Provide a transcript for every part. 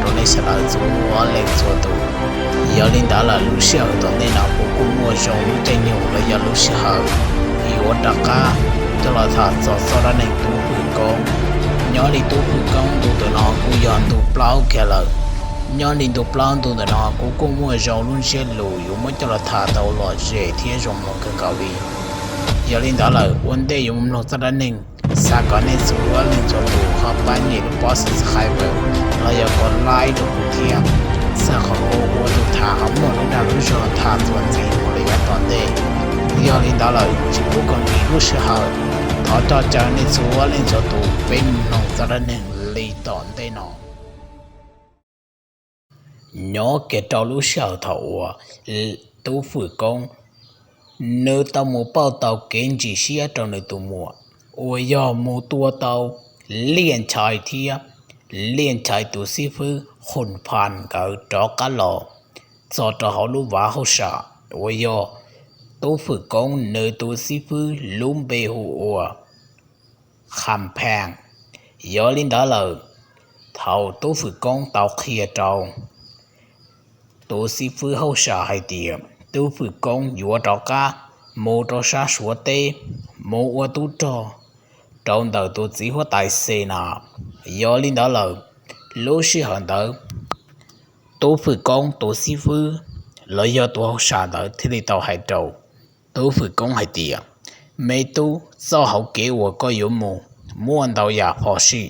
rau nej sawv daws txhua leej txhua tus. Yog li ntawd lawm, lub sij hawm tom ntej no kuv kuj muaj zoo lub caij nyoog los yog lub sij hawm yuav rov qab coj los tham txog txoj dab neeg Tub Fwm Koob. Nyob li Tub Fwm Koob ntu ntawm no kuj yog ntu plaub kiag lawm. Nyob li ntu plaub ntu ntawm no kuv kuj muaj zoo lub ntsiab lus yuav muab coj los tham tau lom zem thiab zoo mloog kawg nkaus li. Yog li ntawd lawm, ua ntej yuav mus mloog txoj dab neeg, xav kom nej txhua leej txhua tus ho pab nyem lub pob subscribe los yog kom like rau kuv thiab, xav kom kuv ua tus tham ho muaj lub dag lub zog tham txuas ntxiv mus li yav tom ntej. Yog li ntawd lawm, tsis pub kom nkim lub sij hawm, thov coj caw nej txhua leej txhua tus peb mus mloog txoj dab neeg li tom ntej no. Nyob kiag rau lub sij hawm thaum uas Tub Fwm Koob nws tau mus pauj tau kev ntsim siab rau nws tus muam uas yog mus tua tau Liaj Nchai thiab Liaj Nchai tus xib fwb Qhun Phan nkawd rov qab los txog rau hauv lub vaj hauj sam uas yog Tub Fwm Koob nws tus xib fwb lub npe hu ua Kham Pheej. Yog li ntawd lawm, thaum Tub Fwm Koob tau qhia rau tus xib fwb hauj sam hais tias Tub Fwm Koob yuav rov qab mus rau sab Suav teb mus ua tub rog rau ntawm tus txiv huab tais Xes Nas. Yog li ntawd lawm, lub sij hawm ntawd Tub Fwm Koob tus xib fwb los yog tus hauj sam ntawd thiaj li tau hais rau Tub Fwm Koob hais tias, me tub, txoj hauv kev uas koj yuav mus muaj ntau yam phom sij.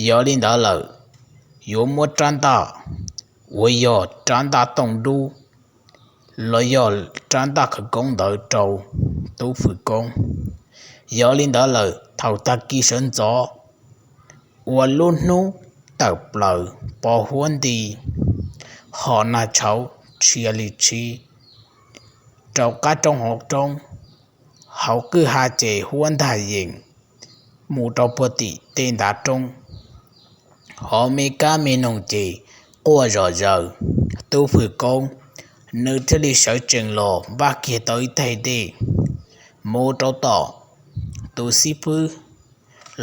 Yog li ntawd lawm, yuav muab rab ntaj uas yog rab ntaj tooj dub los yog rab ntaj khawv koob ntawd rau Tub Fwm Koob. Yog li ntawd lawm, thaum tag kis sawv ntxov uas lub hnub tawm plaws pos huab nti, ho nag tshauv tshia li tshib rau qab roob hauv roob, hauv kwj ha ces huab ntag yees mus rau puag tim tej ntav roob, hauv me kab me noog ces quaj zom zaws. Tub Fwm Koob nws thiaj li sawv tsees los npaj kiag tau ib taig dej mus rau tom tus xib fwb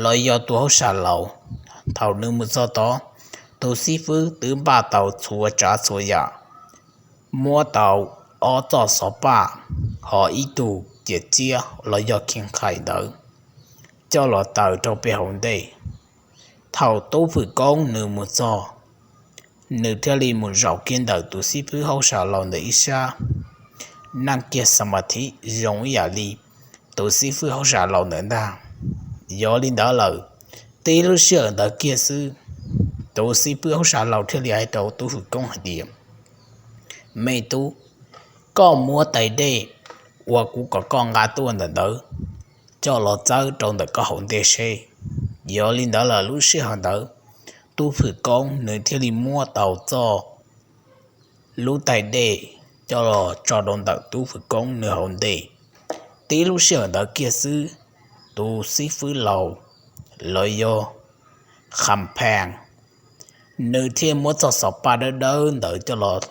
los yog tus hauj sam laus. Thaum nws mus txog tod, tus xib fwb twb npaj tau txhua tsav txhua yam, muab tau ob txoj xov paj, ho ib tug ciam txiab los yog khiv nqhais ntawd coj los taws rau pem hauv ntej. Thaum Tub Fwm Koob nws mus txog, nws thiaj li mus zaum kiag ntawm tus xib fwb hauj sam laus ntawm ib sab, naj kiag xa ma thiv zoo ib yam li tus xib fwb hauj sam laus ntawd ntag. Yog li ntawd lawm, tib lub sij hawm ntawd kiag xwb, tus xib fwb hauj sam laus thiaj li hais rau Tub Fwm Koob hais tias, me tub, koj muab tais dej uas kuv kom koj nqa tuaj ntawm ntawd coj los txawb rau ntawm koj hauv ntej seb. Yog li ntawd lawm, lub sij hawm ntawd Tub Fwm Koob nws thiaj li muab tau txoj lub tais dej coj los tso rau ntawm Tub Fwm Koob nws hauv ntej. Tib lub sij hawm ntawd kiag xwb, tus xib fwb laus los yog Kham Pheej, nws thiaj muab txoj xov paj dawb dawb ntawd coj los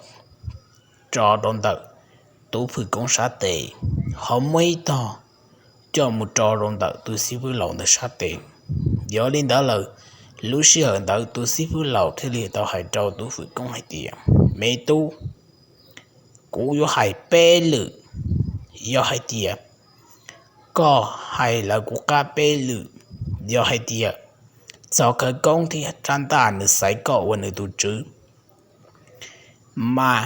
tso rau ntawm Tub Fwm Koob sab tes, ho muab ib tog coj mus tso rau ntawm tus xib fwb laus ntawd sab tes. Yog li ntawd lawm, lub sij hawm ntawd tus xib fwb laus thiaj li tau hais rau Tub Fwm Koob hais tias, me tub, kuv yuav hais peb lwm. Yog hais tias koj hais lawv kuv qab peb lwm, yog hais tias txoj khawv koob thiab rab ntaj nws xaiv koj ua nws tus tswv, mas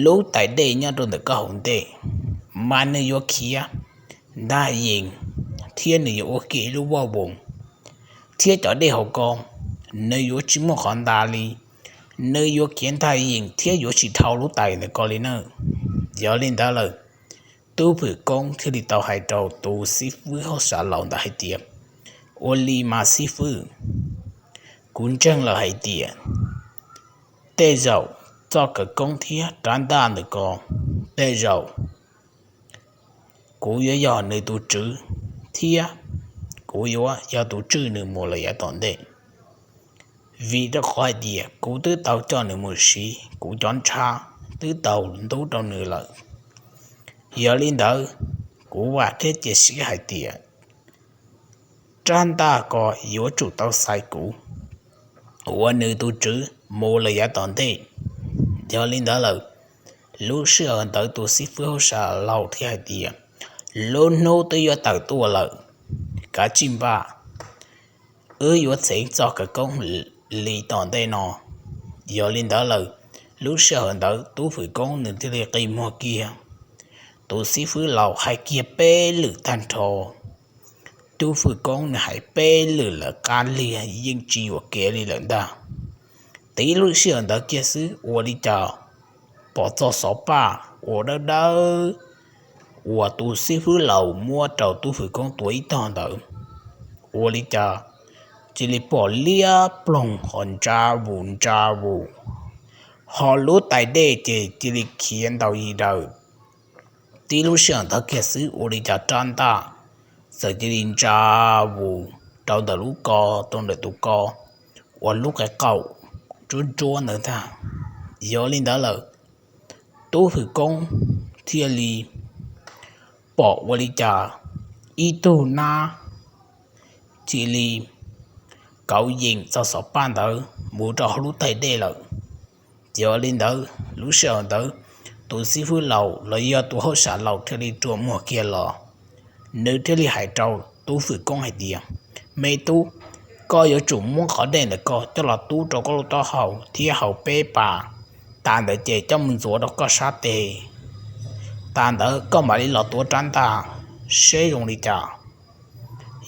lub tais dej nyob rau ntawm koj hauv ntej, mas nws yuav khiav ntag yees thiab nws yuav ua kiag ib lub voj voos, thiab cov dej hauv ko nws yuav tsis muaj qhov nta li, nws yuav khiav ntag yees thiab yuav tsis dhau lub tais ntawm ko li na. Yog li ntawd lawm, Tub Fwm Koob thiaj li tau hais rau tus xib fwb hauj sam laus ntawd hais tias, ua li mas xib fwb, kuv ntseeg lawm hais tias tej zaum txoj khawv koob thiab rab ntaj ntawm ko, tej zaum kuv yuav yog nws tus tswv, thiab kuv yuav yog tus tswj nws mus lawm yav tom ntej. Vim rau qhov hais tias kuv twb tau coj nws mus siv kuv cov ntshav, twb tau ntub rau nws lawm. Yog li ntawd, kuv vam thiab cia siab hais tias rab ntaj ko yuav tsum tau xaiv kuv. ua nws tus tswv mus lawm yav tom ntej. Yog li ntawd lawm, lub sij hawm ntawd tus xib fwb hauj sam laus thiaj hais tias, lub hnub twb yuav tawm tuaj lawm, kav tsij npaj, wb yuav txheev txoj khawv koob li tom ntej no. Yog li ntawd lawm, lub sij hawm ntawd tub fwm koob nws thiaj li qi muag kiag. Tus xib fwb laus hais kiag peb lwm tag nrho, tub fwm koob nws hais peb lwm lawm qab liag yeej tsis yuam kev li lawm ntag. Tib lub sij hawm ntawd kiag xwb ua li cas pom txoj xov paj uas dawb dawb uas tus xib fwb laus muab rau tub fwm koob tua ib tog ntawd, ua li cas cia li pom liab ploog ho ntsa vus ntsa vus, ho lub tais dej ces cia li khiav ntaus yim daws. Tib lub sij hawm ntawd kiag xwb ua li cas rab ntaj txawm cia li ntsa vus rau ntawm lub ko, rau ntawm tus ko uas lub qe qaum ntsuab ntsuab ntawd ntag. Yog li ntawd lawm, tub fwm koob thiaj li pom ua li cas ib tug nab cia li kauv yees txoj xov paj ntawd mus rau hauv lub tais dej lawm. Yog li ntawd lub sij hawm ntawd tus xib fwb laus los yog tus hauj sam laus thiaj li rua muag kiag los, nws thiaj li hais rau tub fwm koob hais tias, me tub, koj yuav tsum muab qhov dej ntawm koj coj los tub rau koj lub taub hau thiab haus peb pas, tas ntawd ces coj mus ntxuav rau koj sab tes, tas ntawd koj mam li los tuav rab ntaj seb zoo li cas.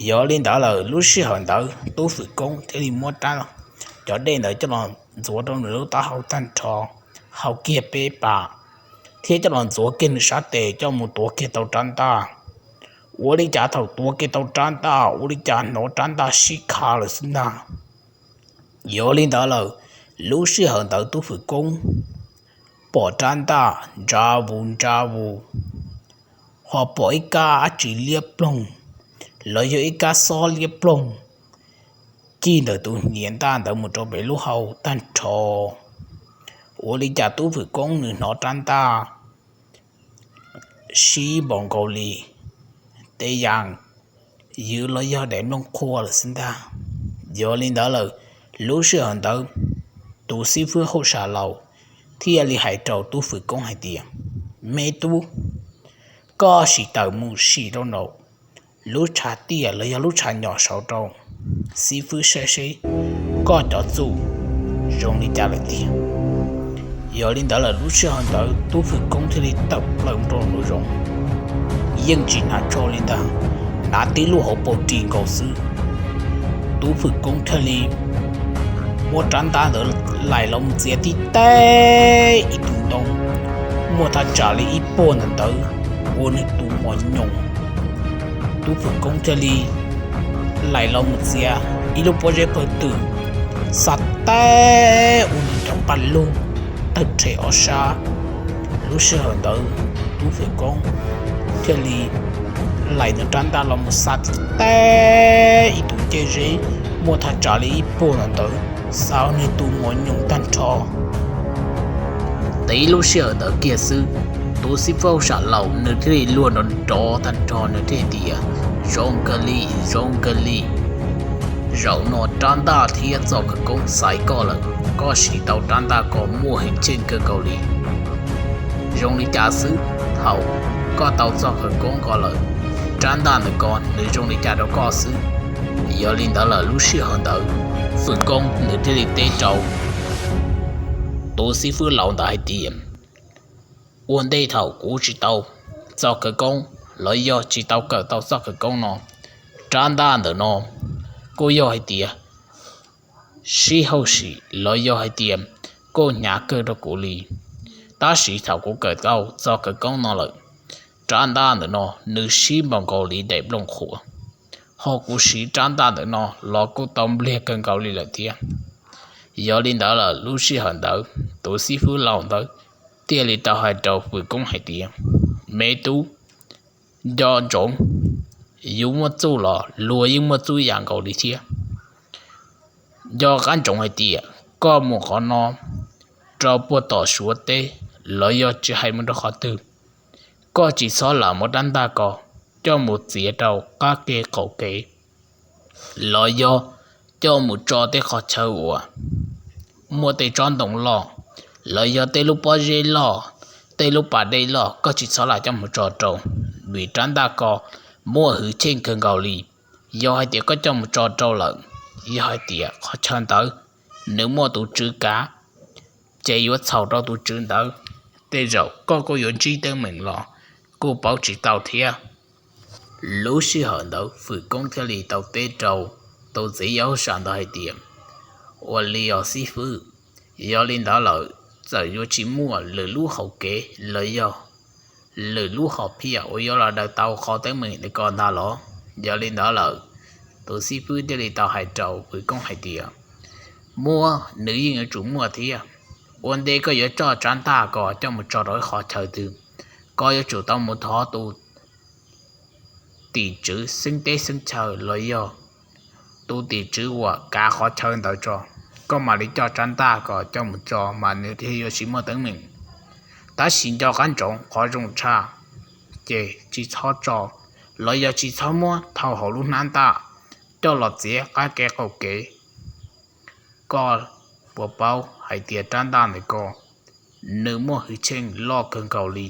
Yog li ntawd lawm lub sij hawm ntawd tub fwm koob thiaj li muab cov dej ntawd coj los ntxuav rau nws lub taub hau tag nrho, haus kiag peb pas, thiab coj los ntxuav kiag nws sab tes coj mus tuav kiag tau rab ntaj. Ua li cas thaum tuav kiag tau rab ntaj ua li cas hnov rab ntaj sib kha lawm xwb ntag. Yog li ntawd lawm, lub sij hawm ntawd tub fwm koob pom rab ntaj ntsa vus ntsa vus, ho pom ib kab dab tsi liab ploog los yog ib kab xob liab ploog kig ntawm tus hniav ntaj ntawd mus rau pem lub hau tag nrho. Ua li cas tub fwm koob nws hnov rab ntaj sib npaum nkaus li tej yam ywv los yog daim nplooj qhua lawm xwb ntag. Yog li ntawd lawm, lub sij hawm ntawd tus xib fwb hauj sam laus thiaj li hais rau tub fwm koob hais tias, me tub, koj sim tawm mus sim rau nraum lub tshav tiaj los yog lub tshav nyom saud rau xib fwb saib seb koj cov txuj zoo li cas lawm tiag. Yog li ntawd lawm lub sij hawm ntawd tub fwm koob thiaj li tawm plaws rau nraum zoov, yeej tsis hnav tsho li ntag, hnav tib lub hauv paus ris nkaus xwb. Tub fwm koob thiaj li muab rab ntaj ntawd laim los mus txiav tib teg ib tug ntoo muaj thaj tsam li ib puag ntawm ntawd ua nws tus mos nyoos. Tub fwm koob thiaj li laim los mus txiav ib lub pob zeb pawg twm, xa teb ua nws cov npaj lug tawg rhe ob sab. Lub sij hawm ntawd tub fwm koob thiaj li laim nws rab ntaj los mus xa tib teg ib tug ncej zeb muaj thaj tsam li ib puag ntawm ntawd, xa ua nws tus mos nyoos tag nrho. Tib lub sij hawm ntawd kiag xwb, tus xib fwb hauj sam laus nws thiaj li luag nrov nrov tag nrho, nws thiaj tias, zoo kawg li, zoo kawg li. Zaum no rab ntaj thiab txoj khawv koob xaiv koj lawm, koj siv tau rab ntaj ko muaj heev tseeb kawg nkaus li. Zoo li cas xwb, thaum koj tau txoj khawv koob ko lawm, rab ntaj ntawm ko nws zoo li cas rau koj xwb. Yog li ntawd lawm lub sij hawm ntawd, fwm koob nws thiaj li teb rau tus xib fwb laus ntawd hais tias, ua ntej thaum kuv tsis tau txoj khawv koob los yog tsis tau kawm tau txoj khawv koob no, rab ntaj ntawm no kuj yog hais tias sib hauj sim los yog hais tias kuj hnyav kawg rau kuv li. Tab sis thaum kuv kawm tau txoj khawv koob no lawm, rab ntaj ntawm no nws sib npaum nkaus li daim nplooj qhuav, ho kuv siv rab ntaj ntawm no los kuj tau npliag kawg nkaus li lawm thiab. Yog li ntawd lawm lub sij hawm ntawd tus xib fwb laus ntawd thiaj li tau hais rau fwm koob hais tias, me tub, nco ntsoov, yus muaj txuj los luag yeej muaj txuj yam nkaus li thiab. Nco qab ntsoov hais tias koj mus qhov no rau puag tom Suav teb los yog tsis hais mus rau qhov twg, koj tsis txhob lam muab rab ntaj ko coj mus txiav rau qab kev qaum kev los yog coj mus tso tej qhov chaw uas muaj tej tsob ntoo loj, los yog tej lub pob zeb loj, tej lub pas dej loj, koj tsis txhob lam coj mus tso rau, vim rab ntaj ko muaj hwj chim kawg nkaus li. Yog hais tias koj coj mus tso rau lawm, yog hais tias qhov chaw ntawd nws muaj tus tswv kav, ces yuav txhaum rau tus tswv ntawd, tej zaum koj kuj yuav ntsib teeb meem los kuj paub tsis tau thiab. Lub sij hawm ntawd Fwm Koob thiaj li tau teb rau tus txiv yau hauj sam ntawd hais tias, Ua li os xib fwb, yog li ntawd lawm, txawm yuav tsis muaj lwm lub hau kev los yog lwm lub hom phiaj uas yuav los daws tau qhov teeb meem ntawm koj ntag los? Yog li ntawd lawm, tus xib fwb thiaj li tau hais rau Fwm Koob hais tias, Muaj, nws yeej yuav tsum muaj thiab. Ua ntej koj yuav coj rab ntaj ko coj mus tso rau ib qhov chaw twg, koj yuav tsum tau mus thov tus tim tswv xeeb teb xeeb chaw los yog tus tim tswv uas kav qhov chaw ntawd tso, koj mam li coj rab ntaj ko coj mus tso mas nws thiaj yuav tsis muaj teeb meem. Tab sis nco qab ntsoov, qhov zoo tshaj ces tsis txhob tso, los yog tsis txhob muab thau hauv lub hnab ntaj coj los txiav qab kev qaum kev. Koj puas paub hais tias rab ntaj ntawm ko nws muaj hwj chim loj kawg nkaus li,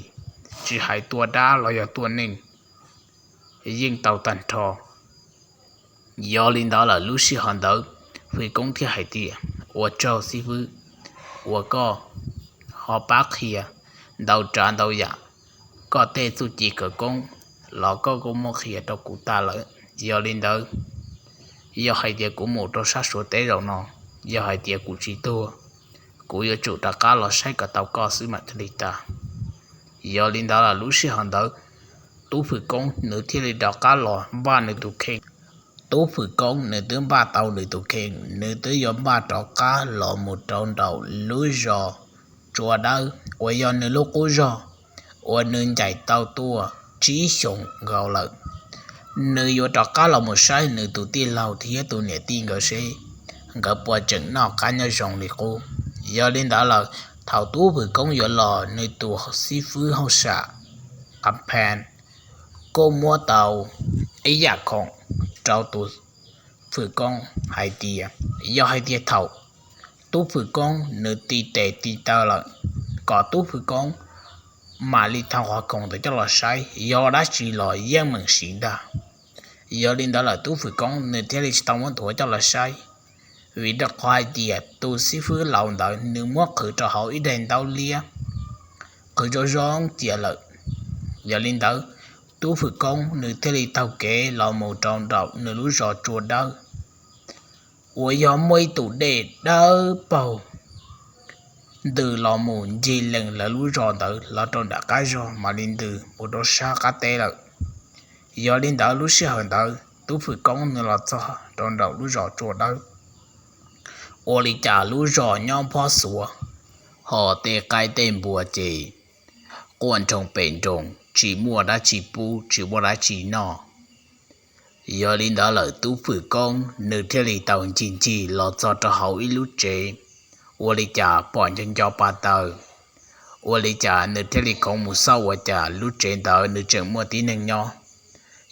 tsis hais tua dab los yog tua neeg yeej tau tag nrho. Yog li ntawd lawm, lub sij hawm ntawd Fwm Koob thiaj hais tias, Ua tsaug xib fwb uas koj ho pab qhia ntau tsav ntau yam, koj tej txuj ci khawv koob los koj kuj muab qhia rau kuv tas lawm. Yog li ntawd, yog hais tias kuv mus rau sab Suav teb zaum no, yog hais tias kuv tsis tuag, kuv yuav tsum rov qab los saib kom tau koj xwb mam thiaj li tag. Yog li ntawd lawm, lub sij hawm ntawd Tub Fwm Koob nws thiaj li rov qab los npaj nws tus kheej. Tub Fwm Koob nws twb npaj tau nws tus kheej, nws twb yuav npaj rov qab los mus rau nraum lub zos Tsua Dawb uas yog nws lub qub zog uas nws ncaim tau tuaj tsib xyoos nkaus lawm. Nws yuav rov qab los mus saib nws tus tij laug thiab tus niam tij nkawd seb nkawd puas tseem noj qab nyob zoo li qub. Yog li ntawd lawm, thaum Tub Fwm Koob yuav los, nws tus xib fwb hauj sam Qas Phan kuj muab tau ib yam khoom rau Tub Fwm Koob hais tias, yog hais tias thaum Tub Fwm Koob nws ti tes ti taw lawm, kom Tub Fwm Koob mam li thau qhov khoom ntawd coj los saib, yog dab tsi los yeej meem siv ntag. Yog li ntawd lawm, Tub Fwm Koob nws thiaj li tsis tau muab nthuav coj los saib, vim rau qhov hais tias tus xib fwb laus ntawd nws muab qhwv rau hauv ib daim ntaub liab, qhwv zoo zoo cia lawm. Yog li ntawd, Tub Fwm Koob nws thiaj li taug kev los mus rau nraum nws lub zos Tsua Dawb uas yog muaj ib tus dej dawb paug ntws los mus ncig lees lawv lub zos ntawd los rau nram qab zos mam li ntws mus rau sab qab teb lawm. Yog li ntawd, lub sij hawm ntawd Tub Fwm Koob nws los txog rau nraum lub zos Tsua Dawb, ua li cas lub zos nyob phob xuav, ho tej qaib tej npua ces quaj nroo pem nroos, tsis muaj dab tsi pub, tsis muaj dab tsi noj. Yog li ntawd lawm, Tub Fwm Koob nws thiaj li tau ncig ncig los txog rau hauv ib lub tsev, ua li cas pom nco nco pa taws. Ua li cas nws thiaj li khoov mus xauj ua cas lub tsev ntawd nws tseem muaj tib neeg nyob.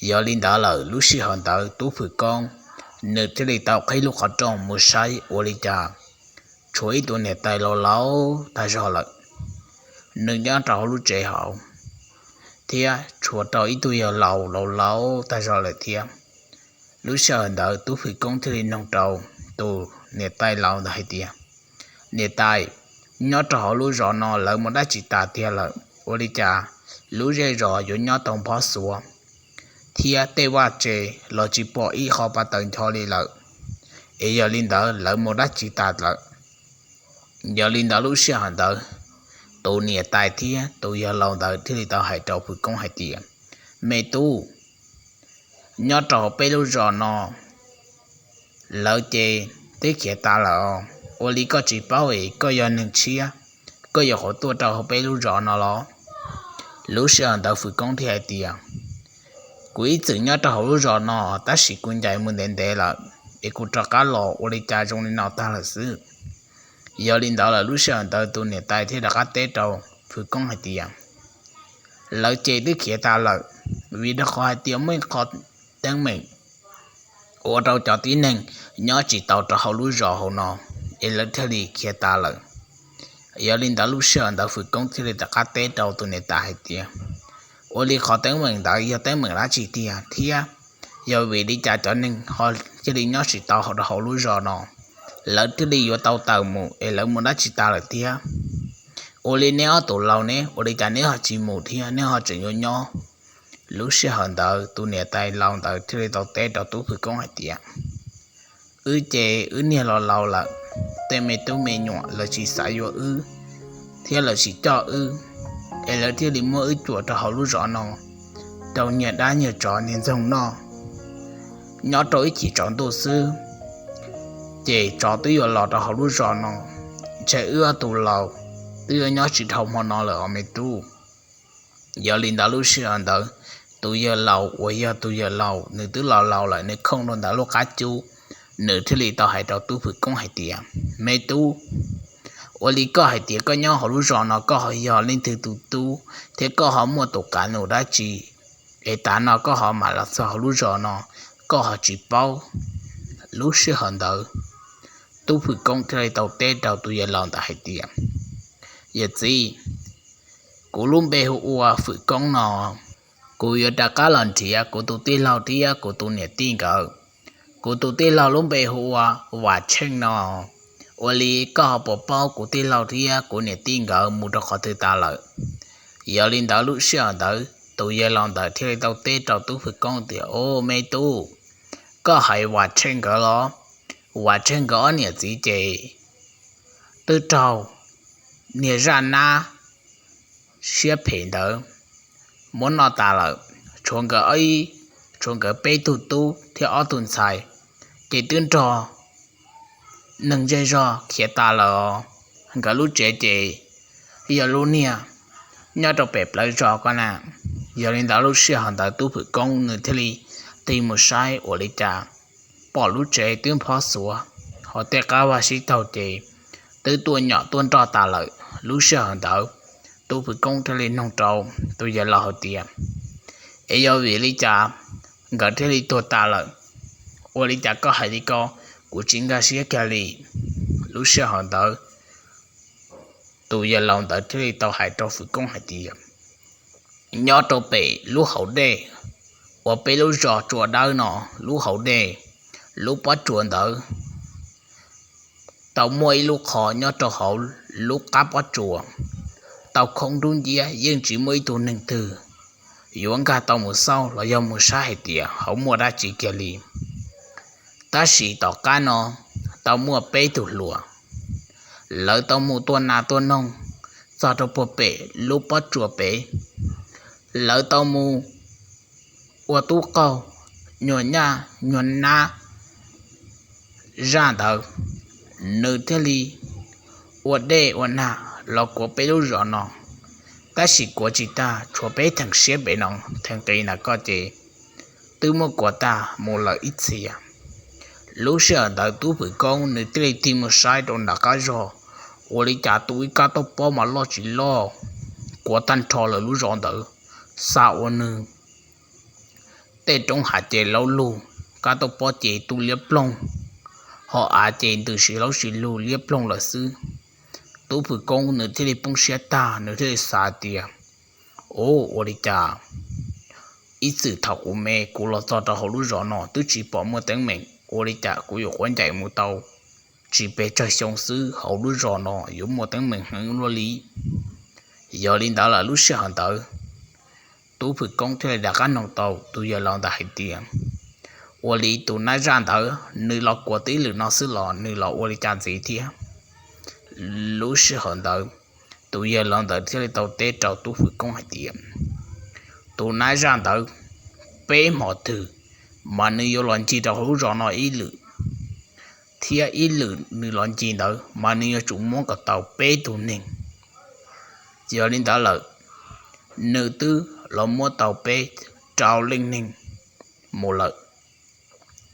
Yog li ntawd lawm, lub sij hawm ntawd Tub Fwm Koob nws thiaj li tau qhib lub qhov rooj mus saib, ua li cas tshuav ib tug niam tais laus laus tag zog lawm, nws nyob rau hauv lub tsev hauv, thiab tshuav rau ib tug yawg laus laus laus tag zog lawm thiab. Lub sij hawm ntawd Tub Fwm Koob thiaj li nug rau tus niam tais laus ntawd hais tias, Niam tais, nyob rau hauv lub zos no lawv mus dab tsi tas tiag lawm, ua li cas lub zej zos yuav nyob tau phob xuav, thiab tej vaj tse los tsis pom ib qho pa taws ncho li lawm? Es yog li ntawd lawv mus dab tsi tas lawm? Yog li ntawd, lub sij hawm ntawd tus niam tais thiab tus yawg laus ntawd thiaj li tau hais rau Fwm Koob hais tias, Me tub, nyob rau hauv peb lub zos no lawv ces twb khiav tas lawm os. Ua li koj tsis paub es koj yog neeg tshiab, koj yuav qhuav tuaj rau hauv peb lub zos no los? Lub sij hawm ntawd Fwm Koob thiaj hais tias, Kuv ib txwm nyob rau hauv lub zos no, tab sis kuv ncaim mus ntev ntev lawm, es kuv rov qab los ua li cas zoo li no tag lawm xwb. Yog li ntawd lawm, lub sij hawm ntawd tus niam tais thiaj rov qab teb rau Fwm Koob hais tias, Lawv ces twb khiav tas lawm, vim rau qhov hais tias muaj ib qho teeb meem ua rau cov tib neeg nyob tsis tau rau hauv lub zos hauv no, es lawv thiaj li khiav tas lawm. Yog li ntawd lub sij hawm ntawd Fwm Koob thiaj li rov qab teb rau tus niam tais hais tias, ua li qhov teeb meem ntawd yog teeb meem dab tsi tiag thiab? Yog vim li cas cov neeg ho thiaj li nyob tsis tau rau hauv lub zos no? Lawv thiaj li yuav tau tawm mus es lawv mus dab tsi tas lawm thiab? Ua li neb ob tug laus ne, ua li cas neb ho tsis mus thiab neb ho tseem yuav nyob? Lub sij hawm ntawd tus niam tais laus ntawd thiaj li tau teb rau tub Fwm Koob hais tias, wb ces wb niag los laus lawm, tej me tub me nyuam lawv tsis xav yuav wb thiab lawv tsis coj wb, es lawv thiaj li muab wb cuam rau hauv lub zos no rau niag dab niag tsov niag ntxoog noj. Nyob rau ib chim tsaus ntuj xwb, ces tsov twb yuav los rau hauv lub zos no, ntshe wb ob tug laus twb yuav nyob tsis dhau hmo no lawm os me tub. Yog li ntawd lub sij hawm ntawd tus yawg laus uas yog tus yawg laus nws twb los laus lawm, nws khooj rau ntawm lub qab cub, nws thiaj li tau hais rau tub Fwm Koob hais tias, me tub, ua li koj hais tias koj nyob hauv lub zos no koj ho yog leej twg tus tub thiab koj ho muaj tus kav num dab tsi, es tav no koj ho mam los txog hauv lub zos no, koj ho tsis paub? Lub sij hawm ntawd tub Fwm Koob thiaj li tau teb rau tus yawg laus ntawd hais tias, yawm txiv, kuv lub npe hu ua Fwm Koob no, kuv yuav rov qab los nrhiav kuv tus tij laug thiab kuv tus niam tij nkawd. Kuv tus tij laug lub npe hu ua Vam Tsheej no, ua li koj ho puas paub kuv tij laug thiab kuv niam tij nkawd mus rau qhov twg tas lawm? Yog li ntawd lub sij hawm ntawd tus yawg laus ntawd thiaj li tau teb rau tub Fwm Koob tias, o me tub, koj hais Vam Tsheej nkawd los? Vam Tsheej nkawd ob niam txiv ces twb raug niag zaj nab siab phem ntawd muab noj tas lawm, tshuav nkawd, tshuav nkawd peb tug tub thiab ob tug ntxhais, ces twb nrog neeg zej zog khiav tas lawm os. Nkawd lub tsev ces yog lub niag nyob rau pem plawv zos ko na. Yog li ntawd lub sij hawm ntawd tub Fwm Koob nws thiaj li tig mus saib ua li cas pom lub tsev twb phob xuav, ho tej qab vaj sib taug ces twb tuaj nyom tuaj nroj tas lawm. Lub sij hawm ntawd tub Fwm Koob thiaj li nug rau tus yawg laus hais tias, es yog vim li cas nkawd thiaj li tuag tas lawm? Ua li cas koj hais li ko, kuv tsis nkag siab kiag li. Lub sij hawm ntawd tus yawg laus ntawd thiaj li tau hais rau Fwm Koob hais tias, nyob rau pem lub hauv dej uas peb lub zos Tsua Dawb no, lub hauv dej, lub pob tsuas ntawd tau muaj ib lub qhov nyob rau hauv lub qab pob tsuas, tau khoob dub nciab, yeej tsis muaj ib tug neeg twg yuav nkag tau mus xauj los yog mus saib hais tias hauv muaj dab tsi kiag li. Tab sis tom qab no tau muaj peb tug hluas, lawv tau mus tua nas tua noog txog rau puag pem lub pob tsuas pem. Lawv tau mus ua tub qaug, nyuag nyaj nyuag nab zaj ntawd, nws thiaj li ua dej ua nag los kuav peb lub zos no. Tab sis kuav tsis tag, tshuav peb theem siab pem no, theem qis ntawm ko ces twb muab kuav tag mus lawm ib txhia. Lub sij hawm ntawd tub Fwm Koob nws thiaj li tig mus saib rau nram qab zos, ua li cas tu ib kab tauj pob mas loj tsis loj, kuav tag nrho lawm lub zos ntawd, xa ua nws tej roob hav ces laub lug, kab tauj pob ces tu liab ploog, ho av ces ntws si laub si lug liab ploog lawm xwb. Tub Fwm Koob nws thiaj li poob siab tag, nws thiaj li xav tias, ub, ua li cas ib txwm thaum kuv me kuv los txog rau hauv lub zos no twb tsis pom muaj teeb meem, ua li cas kuv yuav quav ncaim mus tau tsis pes tsawg xyoo xwb hauv lub zos no yuav muaj teeb meem heev luaj li? Yog li ntawd lawm lub sij hawm ntawd tub Fwm Koob thiaj li rov qab nug tau tus yawg laus ntawd hais tias, ua li tus nab zaj ntawd nws los kuav tib lwm no xwb los nws los ua li cas ntxiv thiab? Lub sij hawm ntawd tus yawg laus ntawd thiaj li tau teb rau tub Fwm Koob hais tias, tus nab zaj ntawd peb hmo twg mas nws yuav los ncig rau hauv lub zos no ib lwm, thiab ib lwm nws los ncig ntawd mas nws yuav tsum muab kom tau peb tug neeg. Yog li ntawd lawm, nws twb los muab tau peb rau leej neeg mus lawm.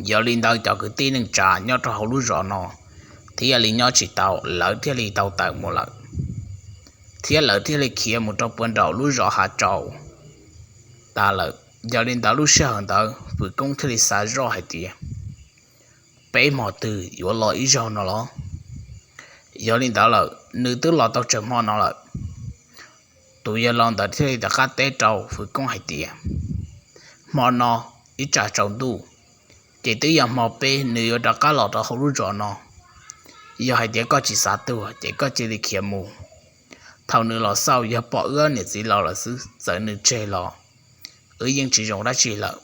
Yog li ntawd cov kwv tij neej tsa nyob rau hauv lub zos no thiaj li nyob tsis tau, lawv thiaj li tau tawm mus lawm, thiab lawv thiaj li khiav mus rau puag nraum lub zos Hav Tsaus tas lawm. Yog li ntawd lub sij hawm ntawd Fwm Koob thiaj li xav zoj hais tias, peb hmo twg yuav los ib zaug no los? Yog li ntawd lawm, nws twb los tau tsawg hmo no lawm. Tus yawg laus ntawd thiaj li rov qab teb rau Fwm Koob hais tias, hmo no ib tsam tsaus ntuj, ces twb yog hmo peb nws yuav rov qab los rau hauv lub zos no. Yog hais tias koj tsis xav tuag ces koj cia li khiav mus. Thaum nws los xauj yog pom wb niam txiv laus lawm xwb, txawm nws tseg los wb yeej tsis zoo dab tsi lawm.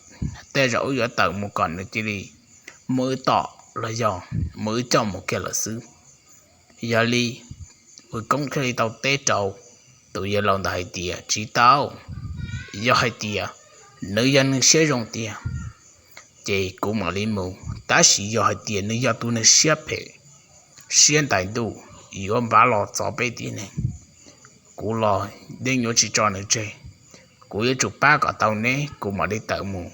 Tej zaum wb yuav tawm mus kom nws cia li muab wb tom los yog muab wb coj mus kiag lawm xwb. Yog li, Fwm Koob thiaj li tau teb rau tus yawg laus ntawd hais tias, tsis tau. Yog hais tias nws yog neeg siab zoo tiag, ces kuv mam li mus, tab sis yog hais tias nws yog tus neeg siab phem, siab ntais ntuj, yuav npav los txov peb tib neeg, kuv los yeej yuav tsis tso nws tseg. Kuv yuav tsum pab kom tau neb kuv mam li tawm mus.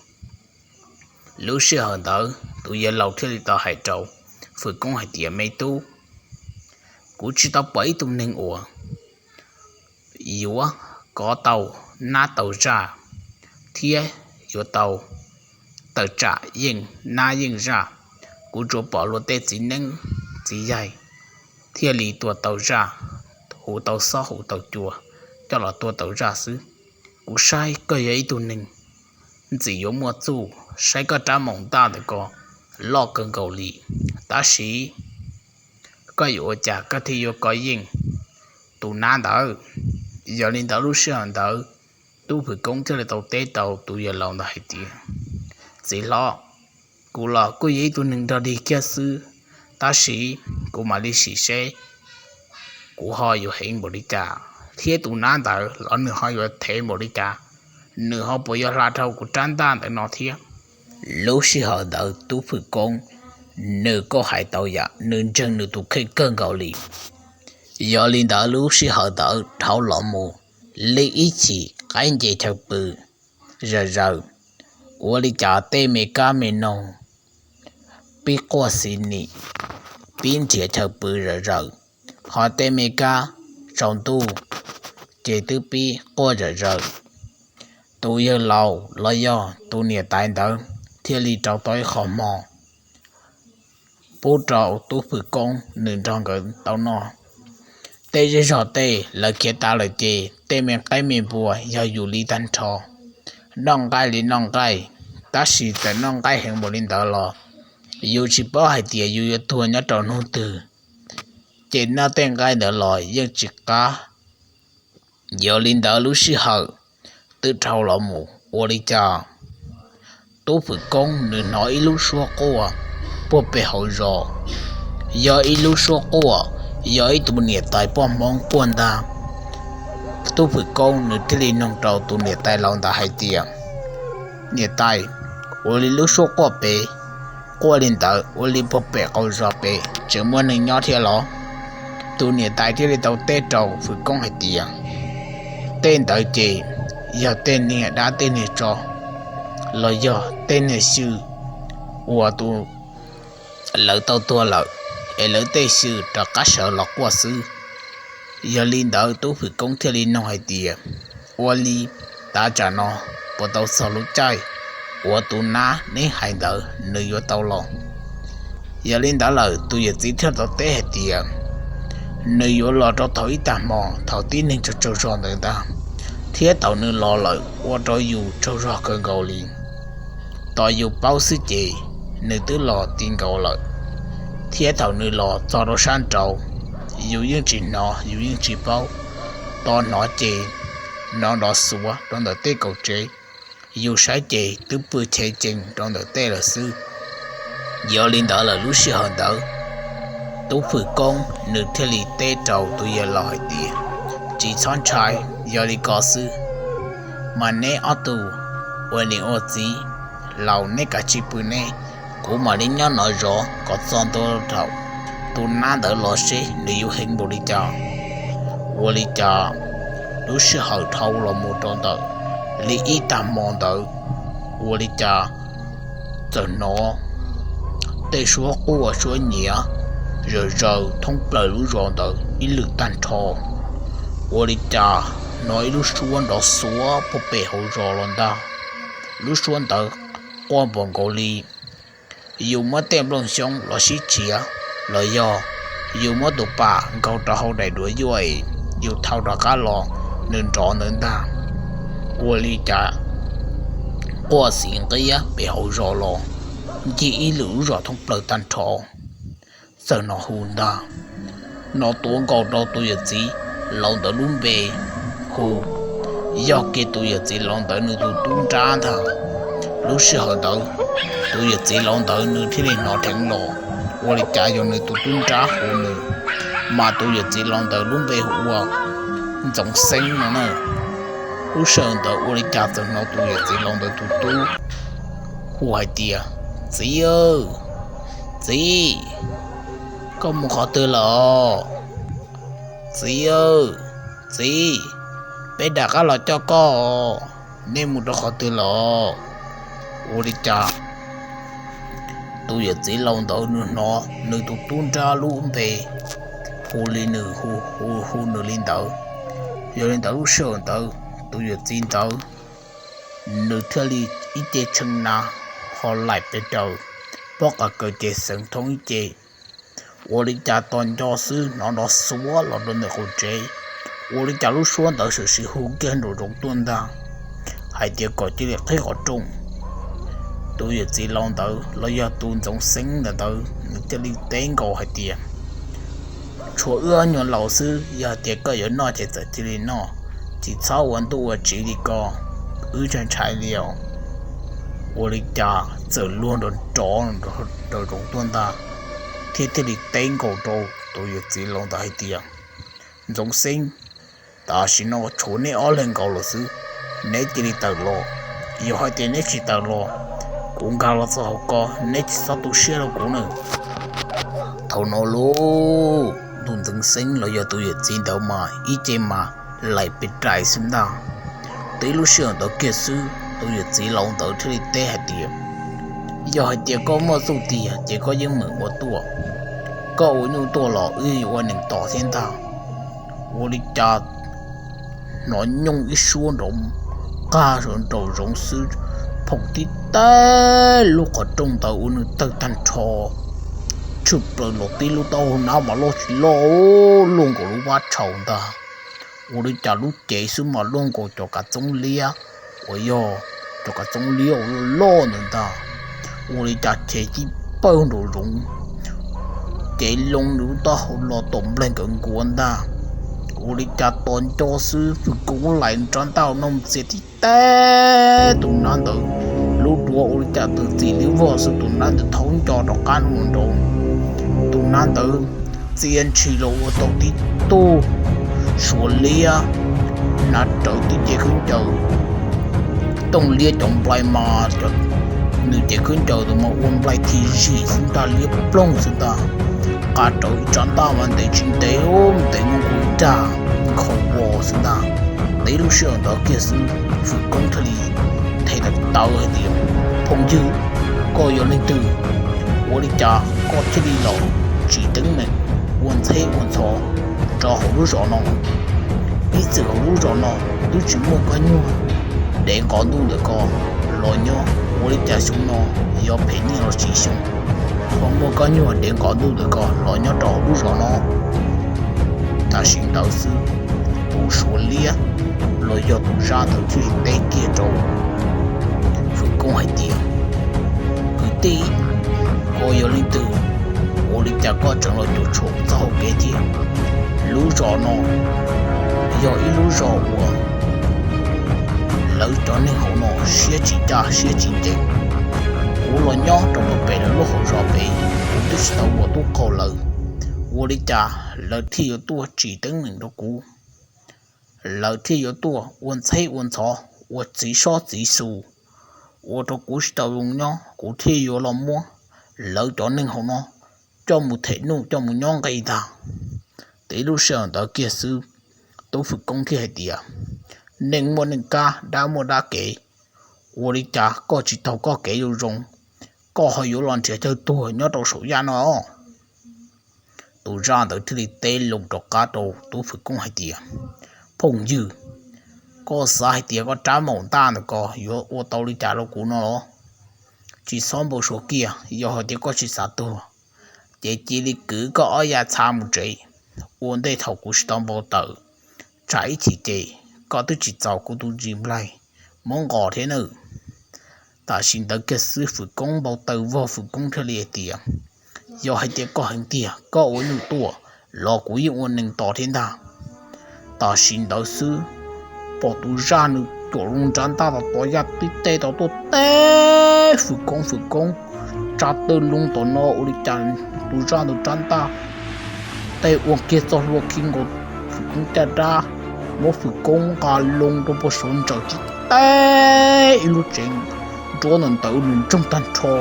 Lub sij hawm ntawd tus yawg laus thiaj li tau hais rau Fwm Koob hais tias, me tub, kuv tsis tau pom ib tug neeg uas yuav kov tau nab tau zaj thiab yuav tau tawm tsam yeej nab yeej zaj. Kuv tsuas pom luag tej txiv neeb txiv yaig thiaj li tua tau zaj, hu tau xob hu tau cua coj los tua tau zaj xwb. Kuv saib koj yog ib tug neeg ntxim yuav muaj txuj, saib koj rab moos ntaj ntawm ko loj kawg nkaus li, tab sis koj yuav ua cas koj thiaj yuav kov yeej tus nab ntawd? Yog li ntawd lub sij hawm ntawd tub Fwm Koob thiaj li tau teb rau tus yawg laus ntawd hais tias, txiv hlob, kuv los kuj yog ib tug neeg nrog dig kiag xwb, tab sis kuv mam li sim seb kuv ho yuav heev npaum li cas, thiab tus nab ntawd los nws ho yuav thev npaum li cas, nws ho puas yuav hla dhau kuv rab ntaj ntawm no thiab. Lub sij hawm ntawd tub Fwm Koob nws kuj hais tau yam nws ntseeg nws tus kheej kawg nkaus li. Yog li ntawd lub sij hawm ntawd dhau los mus li ib chim qaib nce chaw pw zom zaws, ua li cas tej me kab me noog pib quaj xis nim, pib nrhiav chaw pw zom zaws, ho tej me kab tsaus ntuj ces twb pib quaj zom zaws. Tus yawg laus los yog tus niam tais ntawd thiaj li rau tau ib qho hmo pub rau tub Fwm Koob nws nrog nkawd tau noj. Tej zej zog tej lawv khiav tas lawm ces tej me qaib me npua yog yus li tag nrho. Noj nqaij li noj nqaij, tab sis txawm noj nqaij heev npaum li ntawd los yus tsis paub hais tias yus yuav tuag nyob rau hnub twg, ces noj tej nqaij ntawd los yeej tsis qab. Yog li ntawd lub sij hawm twb dhau los mus ua li cas tub Fwm Koob nws hnov ib lub suab quaj puag pem hauv zos. Yog ib lub suab quaj, yog ib tus niam tais poj Hmoob quaj ntag. Tub Fwm Koob nws thiaj li nug rau tus niam tais laus ntawd hais tias, niam tais, ua li lub suab quaj pem, quaj li ntawd ua li puag pem qaum zos pem tseem muaj neeg nyob thiab los? Tus niam tais thiaj li tau teb rau Fwm Koob hais tias, tej ntawd ces yog tej niag dab tej niag tsov los yog tej niag xyw uas tus lawv tau tuag lawm, es lawv tej xyw rov qab sawv los quaj xwb. Yog li ntawd tub Fwm Koob thiaj li nug hais tias, ua li tav tsam no puas tau txog lub caij uas tus nab neb hais ntawd nws yuav tau los? Yog li ntawd lawm tus yawm txiv thiaj tau teb hais tias, nws yuav los rau thaum ib tag hmo thaum tib neeg tsaug tsaug zog ntawd ntag, thiab thaum nws los lawm ua rau yus tsaug zog kawg nkaus li. Tos yus paub xwb ces nws twb los ti nkaus lawm, thiab thaum nws los txog rau sab nraud, yus yeej tsis hnov yus yeej tsis paub. Tos hnov ces hnov nrov xuav rau ntawm tej kaum tsev, yus saib ces twb pw chev cees rau ntawm tej lawm xwb. Yog li ntawd lawm lub sij hawm ntawd, tub Fwm Koob nws thiaj li teb rau tus yawg laus hais tias, tsis txhob ntshai, yog li ko xwb mas neb ob tug ua niam ua txiv laus neb kav tsij pw neb, kuv mam li nyob no zov kom txog ntua thaum tus nab ntawd los seb nws yuav heev npaum li cas. Ua li cas lub sij hawm dhau los mus rau ntawm li ib tag hmo ntawd, ua li cas txawm hnov tej suab quaj suab nyiav zom zaws thoob plaws lub zos ntawd ib lwm tag nrho. Ua li cas hnov ib lub suab nrov xuav puag pem hauv zos los ntag. Lub suab ntawd quaj npaum nkaus li yus muab tej nplooj xyoob los sib txiav, los yog yus muab tus pas nkaug rau hauv daim duav yuaj es yus thau rov qab los nws nrov ntawd ntag. Ua li cas quaj xiv nqiab pem hauv zos los ncig ib lwm lub zos thoob plaws tag nrho, txawm hnov hu ntag. Hnov tuav nkaus rau tus yawm txiv laus ntawd lub npe hu, yog kiag tus yawm txiv laus ntawd nws tus tub nrab ntag. Lub sij hawm ntawd tus yawm txiv laus ntawd nws thiaj li hnov dheev los, ua li cas yog nws tus tub nrab hu nws, mas tus yawm txiv laus ntawd lub npe hu ua Ntxoov Xeeb no na. Lub sij hawm ntawd ua li cas txawm hnov tus yawm txiv laus ntawd tus tub hu hais tias, Txiv, txiv, koj mus qhov twg lawm? Txiv, txiv, peb rov qab los coj koj, nej mus rau qhov twg lawm? Ua li cas tus yawm txiv laus ntawd nws hnov nws tus tub nrab lub npe hu li nws hu, hu nws li ntawd. Yog li ntawd lub sij hawm ntawd tus yawm txiv ntawd nws thiaj li ib ce tshee na ho laim pes raws, pob qa kaws ces xeev thoob ib ce. Ua li cas tos nco xwb hnov nrov xuav los rau ntawm qaum tsev. Ua li cas lub suab ntawd sawm sim hu kiag nraum zoov tuaj ntag, hais tias kom cia li qhib qhov rooj. Tus yawm txiv laus ntawd los yog tus Ntxoov Xeeb ntawd nws thiaj li teb nkaus hais tias, Tshuav wb ob nyuag laus xwb, yog tias koj yuav noj ces txawm cia li noj, tsis txhob ua ntuj ua tsiv li ko, wb ntshai ntshai li os. Ua li cas txawm luag nrov nrov nraum zoov tuaj ntag, thiab thiaj li teb nkaus rau tus yawm txiv laus ntawd hais tias, Ntxoov Xeeb, tam sim no tshuav neb ob leeg nkaus lawm xwb, neb cia li tawm los. Yog hais tias neb tsis tawm los, kuv nkag los txog hauv ko, neb tsis txhob tu siab rau kuv na. Thaum no lauj, tus Ntxoov Xeeb los yog tus yawm txiv ntawd mas ib ce mas laim pes rais xwb ntag. Tib lub sij hawm ntawd kiag xwb tus yawm txiv laus ntawd thiaj li teb hais tias, Yog hais tias koj muaj txuj tiag ces koj yeej meem ua tuaj, koj ua nyuj tuaj los wb yuav ua nees tos thiab ntag. Ua li cas hnov nyooj ib suab nrov qag nraum zoov xwb, phoom tib teg lub qhov rooj ntawd ua nws tawg tag nrho, tshwm plaws los tib lub taub hau nab mas loj tsis loj, luaj nkaus lub vab tshaus ntag. Ua li cas lub cev xwb mas luaj nkaus cov kav txoob liab, uas yog cov kav txoob liab uas loj loj ntawd ntag. Ua li cas chev tib pawg nraum zoov, cev loo nws lub taub hau los tom npleg nkawd nkuav ntag. Ua li cas tos nco xwb Fwm Koob laim rab ntaj noj txias tib teg tus nab ntawd lub duav, ua li cas tws txim li vog xwb tus nab ntawd thaub nco rov qab mus nraud. Tus nab ntawd txia ntshis los ua tau tib tug suav liab, hnav rawv tib ce khaub ncaws tooj liab cov nplai mas, nws ce khaub ncaws tus mas ua nplai thim zim xwb ntag, liab ploog xwb ntag. Qa rawv ib rab ntaj mas ntev tsis ntev, ntev muaj nkaus ib dag nkhaus vos xwb ntag. Tib lub sij hawm ntawd kiag xwb Fwm Koob thiaj li them tawv tawv hais tias, Phooj ywg, koj yog leej twg? Ua li cas koj thiaj li los tsim teeb meem ua ntxheb ua ntxhov rau hauv lub zos no? Ib txwm hauv lub zos no twb tsis muaj koj nyuag dev nqos ntuj ntawm ko los nyob, ua li cas xyoo no yuav phem nyiaj los tsis xyoo ho muaj koj nyuag dev nqos ntuj ntawm ko los nyob rau hauv lub zos no? Tam sim ntawd xwb tus suav liab los yog tus zaj ntawd thiaj li teb kiag rau Fwm Koob hais tias, Kwv tij, koj yog leej twg? Ua li cas koj tseem los cuam tshuam txoj hauv kev thiab? Lub zos no yog ib lub zos uas lawv cov neeg hauv no siab tsis caj siab tsis ncees. Kuv los nyob rau pem lawv lub hauv zos pem, kuv twb tsis tau ua tub qaug lawv, ua li cas lawv thiaj yuav tuaj tsim teeb meem rau kuv? Lawv thiaj yuav tuaj ua ntxheb ua ntxhov, ua txiv sob txiv xus, ua rau kuv tsis tau zoo nyob, kuv thiaj yuav los muab lawv cov neeg hauv no coj mus them nuj coj mus nyob nqi ntag. Tib lub sij hawm ntawd kiag xwb, tub Fwm Koob thiaj hais tias, Neeg muaj neeg kab, dab muaj dab kev. Ua li cas koj tsis taug koj kev zoo zoo, koj ho yuav los nrhiav chaw tuag nyob rau saum yaj no? Tus zaj ntawd thiaj li teb loo rov qab rau tub Fwm Koob hais tias, Phooj ywg, koj xav hais tias koj rab maum ntaj ntawm ko yuav ua tau li cas rau kuv no los? tsis txhob npau suav kiag, yog hais tias koj tsis xav tuag, ces cia li kwv koj ob yav txha mus tsev. Ua ntej thaum kuv tsis tau npau taws, tsam ib chim ces koj twb tsis txaus kuv tus ntsis nplaig muab nqos thiab nawb. Tam sim ntawd kiag xwb Fwm Koob npau taws vog, Fwm Koob thiaj li hais tias, yog hais tias koj heev tiag, koj ua nyuj tuaj los kuv yeej ua nees tos thiab ntag. Tam sim ntawd xwb, pom tus zaj nws cuam loo nrab ntaj tod, tov yaj tib teg tod tuaj teb Fwm Koob. Fwm Koob tsa taw loo tom no ua li cas tus zaj ntawd rab ntaj teg ua kiag txoj hlua khi nkaus Fwm Koob caj dab, muab Fwm Koob nqa loo rau puag saud ntsaws tib teg ib lub tsev nruab ntawm ntawd ua nws ntsoog tag nrho.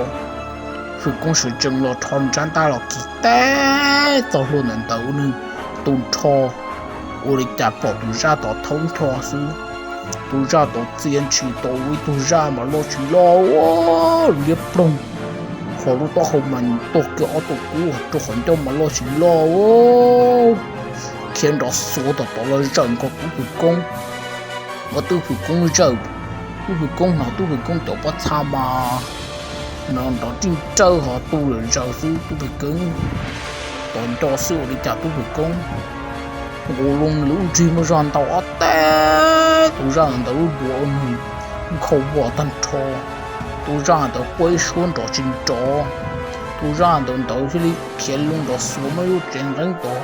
Fwm Koob sawv tsees los rho nrab ntaj los khi teb txoj hlua ntawm ntawd ua nws tu nrho. Ua li cas pom tus zaj tod thaub nrho xwb, tus zaj tod txia ntshis tod ua ib tug zaj mas loj tsis loj, liab ploog, hos lub taub hau mas tuag kiag ob tug kub rau qhov ncauj mas loj tsis loj, khiav nrov xuav tom tod los zawm nkaus tub Fwm Koob. Ua tub Fwm Koob zawm, tub Fwm Koob hnov tub Fwm Koob cov pob txha mas no nrov rij nrawj hos tu lawm zaws xwb. Tub Fwm Koob tos nco xwb ua li cas tub Fwm Koob nqus loo nws lub nrig muaj zog ntau ob teg, tus zaj ntawd lub duav ua nws nkhaus vos tag nrho. Tus zaj ntawd quaj ib suab nrov tsis nrov. Tus zaj ntawd ntawd thiaj li khiav loo nrov xuav muaj lub tsev nqeeb tod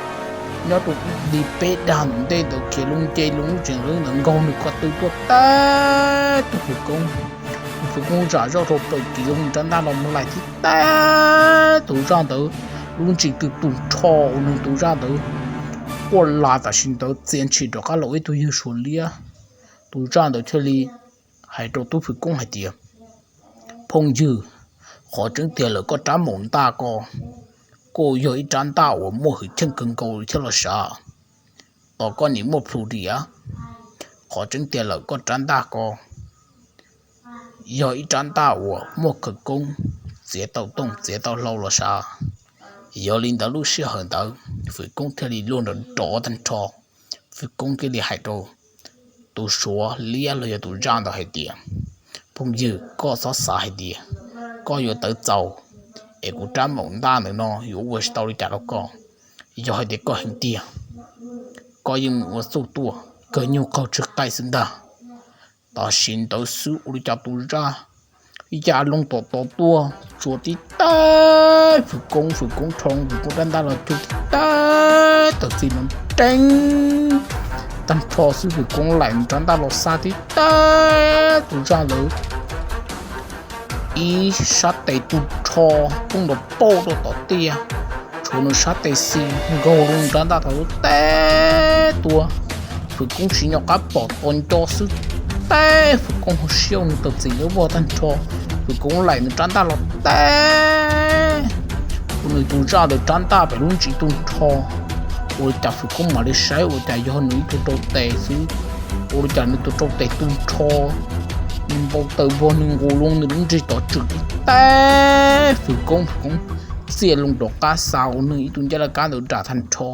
nyob rau li peb dag ntawm ntej ntawd, khiav loo nce loo lub tsev nqeeb ntawd nkaug nws ko tw tuaj teb tub Fwm Koob. Tub Fwm Koob zam zoj rau plaws kiv loo nrab ntaj los mus laim tib teb tus zaj ntawd lub ntsis tw tu nrho ua nws tus zaj ntawd quaj las tam sim ntawd txia ntshis rov qab los ib tug yawg suav liab. Tus zaj ntawd thiaj li hais rau tub Fwm Koob hais tias, phooj ywg, qhov tseeb tiag lawm koj rab maum ntaj ko kuj yog ib rab ntaj uas muaj hwj chim kawg nkaus thiab los sav. Tos koj niam muaj plhus riam, qhov tseeb tiag lawm koj rab ntaj ko yog ib rab ntaj uas muaj khawv koob txiav tau tooj txiav tau hlau los sav. Yog li ntawd lub sij hawm ntawd Fwm Koob thiaj li luag nrov nrov tag nrho. Fwm Koob thiaj li hais rau tus suav liab los yog tus zaj ntawd hais tias, phooj ywg, koj txhob xav hais tias koj yuav tawv txaus es kuv rab maum ntaj ntawm no yuav ua tsis tau li cas rau koj. Yog hais tias koj heev tiag, koj yeej mus ua txuj tuaj kawg nyuag qaug tsw qaij xwb ntag. Tam sim ntawd xwb ua li cas tus zaj ya loo tom tod tuaj tsuas tib teg Fwm Koob, Fwm Koob rho Fwm Koob rab ntaj los cug tib teg, tawm txim no deeb tag nrho xwb Fwm Koob laim nws rab ntaj los xa tib teg tus zaj ntawd ib sab tes tu nrho poob nrov pauj rau tom tiaj, tshuav nws sab tes xis nkaug loo rab ntaj tod lub teb tuaj. Fwm Koob tsis nco qab pom tos nco xwb teb Fwm Koob hauv siab ua nws tawm txim liab vog tag nrho. Fwm Koob laim nws rab ntaj los teb ua nws tus zaj ntawd rab ntaj pem lub ntsis tu nrho. Ua li cas Fwm Koob mam li saib ua cas yog nws ib tug rau tes xwb. Ua li cas nws tus rau tes tu nrho, nws npau taws vog nws nqus loo nws lub nrig tod tswm tib teg Fwm Koob, Fwm Koob txiaj loo rov qab xa ua nws ib tug ncaj laj kab ntawd ram tag nrho.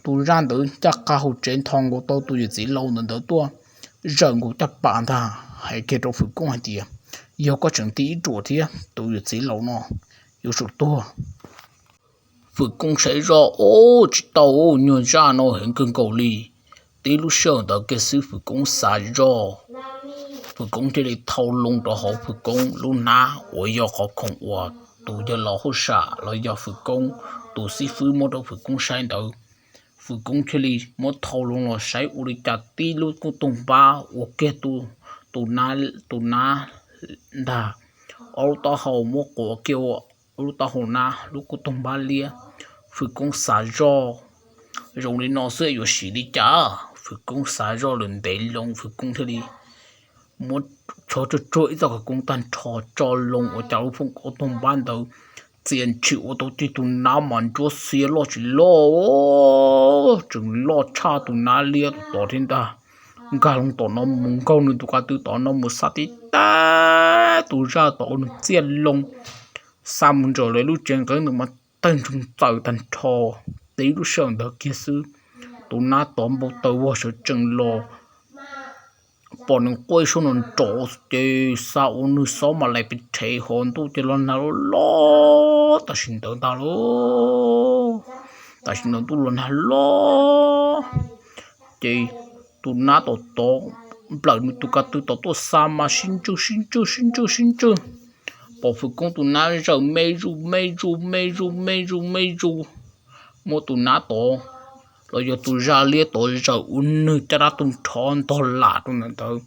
Tus zaj ntawd ncaj qha hauv tsev nthos nkaus tau tus yawm txiv laus ntawd ntawd tuaj zawm nkaus caj pas ntag hais kiag rau Fwm Koob hais tias, yog koj tseem tig ib ruam thiab tus yawm txiv laus no yuav tsum tuag. Fwm Koob saib zoj ub tsis tau, nyuag zaj no heev kawg nkaus li. Tib lub sij hawm ntawd kiag xwb Fwm Koob xav zoj, Fwm Koob thiaj li thau loo rau hauv Fwm Koob lub hnab uas yog qhov khoom uas tus yawg laus hauj sam los yog Fwm Koob tus xib fwb muab rau Fwm Koob saib ntawd. Fwm Koob thiaj li muab thau loo los saib ua li cas tib lub kuj toog npab ua kiag tus nab ntag, ob lub taub hau muab quav kiag ua lub taub hau nab, lub kuj toog npab liab. Fwm Koob xav zoj zoo li no xwb yuav sim li cas. Fwm Koob xav zoj lawm ntev loo Fwm Koob thiaj li muab tsho tsuag tsuag ib txoj khawv koob tag nrho tso loo ua cas lub kuj toog npab ntawd txia ntshis ua tau tib tus nab mas ntsuab xiab loj tsis loj, tseem loj tshaj tus nab liab tod thiab ntag. Nkag loo tom no mus nkaug nws tus ko tw tom no mus xa tib teg tus zaj tod ua nws txiaj loo, xa mus ntsawm lawv lub tsev nqeeb ntawd mas tawg ntsoog txaws tag nrho. Tib lub sij hawm ntawd kiag xwb tus nab tod npau taws vog sawv tsees los pom nws quaj ib suab nrov nrov ces xav ua nws xob mas lais pes rhev hos ntuj ces los nag loj loj tam sim ntawd ntag lauj. Tam sim ntawd ntuj los nag loj ces tus nab tom tod nplawm nws tus ka tw tom tuaj xa mas sib ntswj sib ntswj sib ntswj sib ntswj. Pom Fwm Koob tus nab zawm me zus me zus me zus me zus me zus, muab tus nab tod los yog tus zaj liab tod zawm ua nws caj dab tu nrho ntog lam rau ntawm ntawd.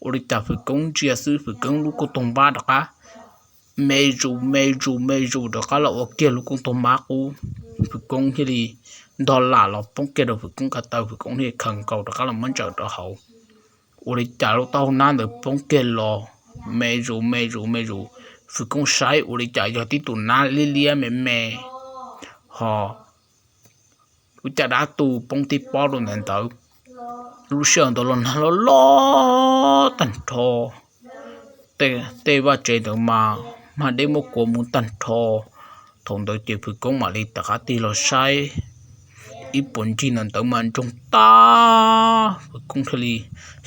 Ua li cas Fwm Koob ntsia xwb Fwm Koob lub koog toog npab rov qab me zus me zus me zus rov qab los ua kiag lub koog toog npab qub. Fwm Koob thiaj li ntog lam los poob kiag rau Fwm Koob ko taw, Fwm Koob thiaj khaws nkaus rov qab los muab ntsaws rau hauv. Ua li cas lub taub hau nab ntawd poob kiag los me zus me zus me zus. Fwm Koob saib ua li cas yog tib tus nab liab liab me me, ho lub caj dab tu poob tib pob rau ntawd ntawd. Lub sij hawm ntawd los nag loj loj tag nrho, tej vaj tsev ntawd mas mag deb muab kua mus tag nrho. Thaum ntawd ces Fwm Koob mam li rov qab tig los saib ib puas ncig ntawd ntawd mas ntsoog tag. Fwm Koob thiaj li